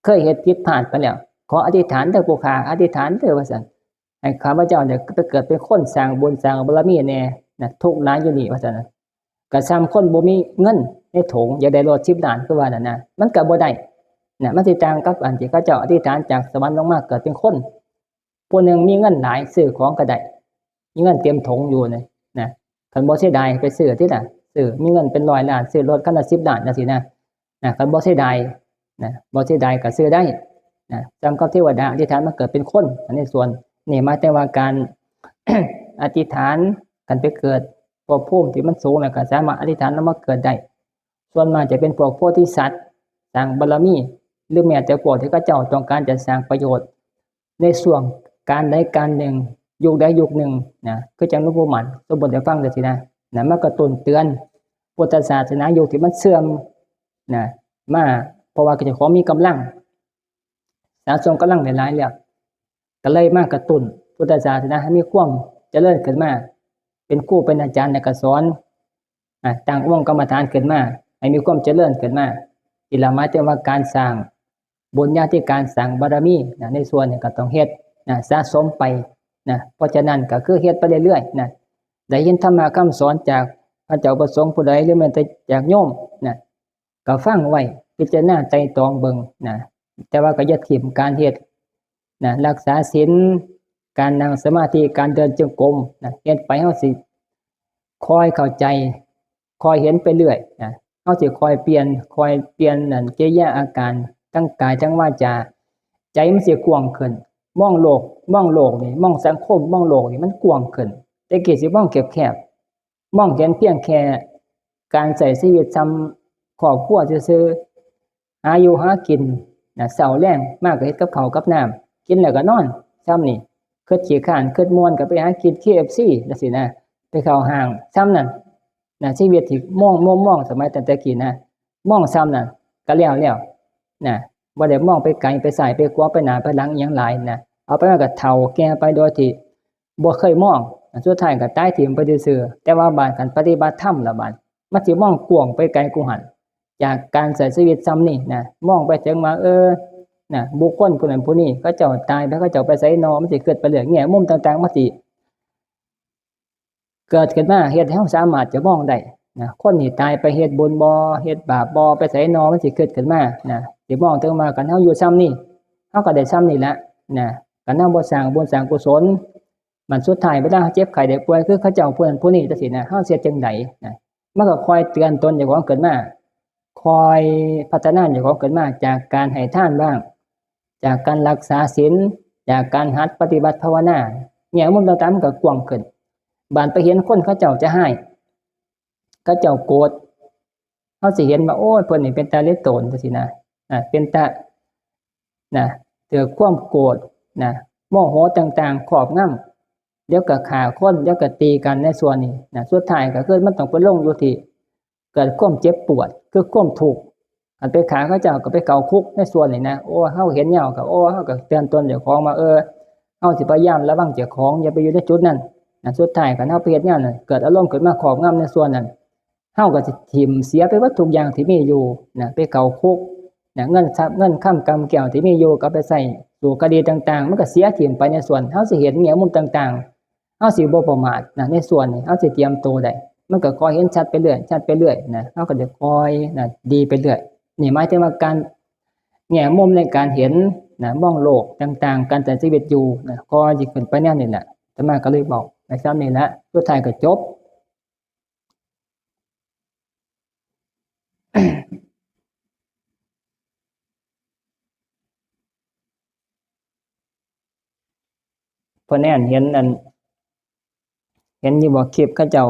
เคยเฮ็ดผิดพลาดไปแล้ว ขออธิษฐานเด้อผู้ข้า อธิษฐานเด้อว่าซั่น ให้ข้าพเจ้าเนี่ยไปเกิดเป็นคนสร้างบุญสร้างบารมีแน่นะ ทุกข์หลายอยู่นี่ว่าซั่นนะ ก็ส่ำคนบ่มีเงินในถุง อยากได้รถสิบล้านคือว่านั่นนะ มันก็บ่ได้นะ มันสิต่างกับอันที่เขาเจ้าอธิษฐานจากสวรรค์ลงมาเกิดเป็นคน ผู้หนึ่งมีเงินหลายซื้อของก็ได้ มีเงินเต็มถุงอยู่นี่นะ คันบ่เสียดายไปซื้อติล่ะ ซื้อ มีเงินเป็นร้อยล้าน ซื้อรถคันละสิบล้านจังซี้นะ นะ คันบ่เสียดายนะ บ่เสียดายก็ซื้อได้นะ ส่ำกับเทวดาอธิษฐานมาเกิดเป็นคน อันนี้ส่วน นี่หมายถึงว่าการ อธิษฐาน คันไปเกิดภพภูมิที่มันสูงแล้วก็สามารถอธิษฐานแล้วมาเกิดได้ ส่วนมากจะเป็นพวกโพธิสัตว์ สร้างบารมี หรือแม้แต่พวกที่เขาเจ้าต้องการจะสร้างประโยชน์ ในช่วงกาลใดกาลหนึ่ง ยุคใดยุคหนึ่งนะ คือจั่งหลวงปู่มั่น สมบูรณ์ได้ฟังจั่งซี้นะ นะ มากระตุ้นเตือนพุทธศาสนายุคที่มันเสื่อมนะ มา เพราะว่าเจ้าของมีกำลัง สะสมกำลังได้หลายแล้ว ก็เลยมากระตุ้นพุทธศาสนาให้มีความเจริญขึ้นมา เป็นครูเป็นอาจารย์แล้วก็สอน อ่า ตั้งองค์กรรมฐานขึ้นมา ให้มีความเจริญขึ้นมา นี่ล่ะหมายถึงว่าการสร้างบุญญาธิการ สร้างบารมีนะ ในส่วนนี้ก็ต้องเฮ็ดนะ สะสมไปนะ เพราะฉะนั้นก็คือเฮ็ดไปเรื่อยๆนะ ได้ยินธรรมะคำสอนจากพระเจ้าประสงค์ผู้ใด หรือแม้แต่จากโยมนะ ก็ฟังไว้ พิจารณาไตร่ตรองเบิ่งนะ แต่ว่าก็อย่าถิ่มการเฮ็ดนะ รักษาศีล การนั่งสมาธิ การเดินจงกรมนะ เฮ็ดไปเฮาสิคอยเข้าใจ คอยเห็นไปเรื่อยนะ เฮาสิคอยเปลี่ยน คอยเปลี่ยนนั่น กิริยาอาการ ทั้งกายทั้งวาจา ใจมันสิกว้างขึ้น มองโลก มองโลกนี่ มองสังคม มองโลกนี่มันกว้างขึ้น แต่กี้สิมองแคบๆ มองเห็นเพียงแค่การใช้ชีวิตส่ำครอบครัวซื่อๆ หาอยู่หากินนะ เช้าแลงมาก็เฮ็ดกับข้าวกับน้ำ กินแล้วก็นอน ส่ำนี้ คิดขี้คร้าน คิดม่วนก็ไปหากิน เคเอฟซี จั่งซี้นะ ไปเข้าห้าง ส่ำนั้นนะ ชีวิตที่มอง มอง มองสมัยตั้งแต่กี้นะ มองส่ำนั้นก็แล้วแล้วนะ บ่ได้มองไปไกล ไปซ้ายไปขวา ไปหน้าไปหลังอิหยังหลายนะ เอาไปมาก็เฒ่าแก่ไปโดยที่ บ่เคยมอง สุดท้ายก็ตายถิ่มไปซื่อๆ แต่ว่าบาดคันปฏิบัติธรรมละบาด มันสิมองกว้างไปไกลกว่าหั้น จากการใช้ชีวิตส่ำนี้นะ มองไปถึงว่า เออ นะ บุคคลผู้นั้นผู้นี้ เขาเจ้าตายไป เขาเจ้าไปไสน้อ มันสิคิดไปเรื่อย แง่มุมต่างๆ มันสิเกิดขึ้นมา เฮ็ดให้เราสามารถจะมองได้นะ คนนี่ตายไปเฮ็ดบุญบ่ เฮ็ดบาปบ่ ไปไสน้อ มันสิคิดขึ้นมานะ สิมองถึงว่าคันเราอยู่ส่ำนี้ เราก็ได้ส่ำนี้ละนะ คันเราบ่สร้างบุญสร้างกุศล มันสุดท้ายเวลาเจ็บไข้ได้ป่วยคือเขาเจ้าผู้นั้นผู้นี้จั่งซี้นะ เฮาสิเฮ็ดจั่งใดนะ มันก็คอยเตือนตนเจ้าของขึ้นมา คอยพัฒนาเจ้าของขึ้นมา จากการให้ทานบ้าง จากการรักษาศีล จากการหัดปฏิบัติภาวนา แง่มุมต่างๆมันก็กว้างขึ้น บาดไปเห็นคนเขาเจ้าจะร้าย เขาเจ้าโกรธ เฮาสิเห็นว่า โอ้ย เพิ่นนี่เป็นตาเหลือโตนจั่งซี้นะ อ่า เป็นตา นะ ถืกความโกรธนะ โมโหต่างๆ ครอบงำ เดี๋ยวก็ฆ่าคน เดี๋ยวก็ตีกันในส่วนนี้นะ สุดท้ายก็คือมันต้องไปลงอยู่ที่เกิดความเจ็บปวด คือความทุกข์ คันไปฆ่าเขาเจ้าก็ไปเข้าคุกในส่วนนี้นะ โอ้ เฮาเห็นยาวก็ โอ้ เฮาก็เตือนตนเจ้าของว่า เออ เฮาสิพยายามระวังเจ้าของ อย่าไปอยู่ในจุดนั้นนะ สุดท้ายคันเฮาไปเฮ็ดแนวนั้น เกิดอารมณ์ขึ้นมาครอบงำในส่วนนั้น เฮาก็สิถิ่มเสียไปเบิดทุกอย่างที่มีอยู่นะ ไปเข้าคุกนะ เงินทรัพย์เงินคำกำแก้วที่มีอยู่ก็ไปใช้สู่คดีต่างๆ มันก็เสียถิ่มไปในส่วน เฮาสิเห็นแง่มุมต่างๆ เฮาสิบ่ประมาทนะ ในส่วนนี้ เฮาสิเตรียมตัวได้ มันก็ค่อยเห็นชัดไปเรื่อย ชัดไปเรื่อยนะ เฮาก็จะค่อยนะ ดีไปเรื่อย นี่หมายถึงว่าการ แง่มุมในการเห็นนะ มองโลกต่างๆ การใช้ชีวิตอยู่นะ ค่อยสิขึ้นไปแนวนี้แหละ อาตมาก็เลยบอกไปส่ำนี้ละ สุดท้ายก็จบ พ่อแน่นเห็นอัน เห็นอยู่บ่ คลิปเขาเจ้า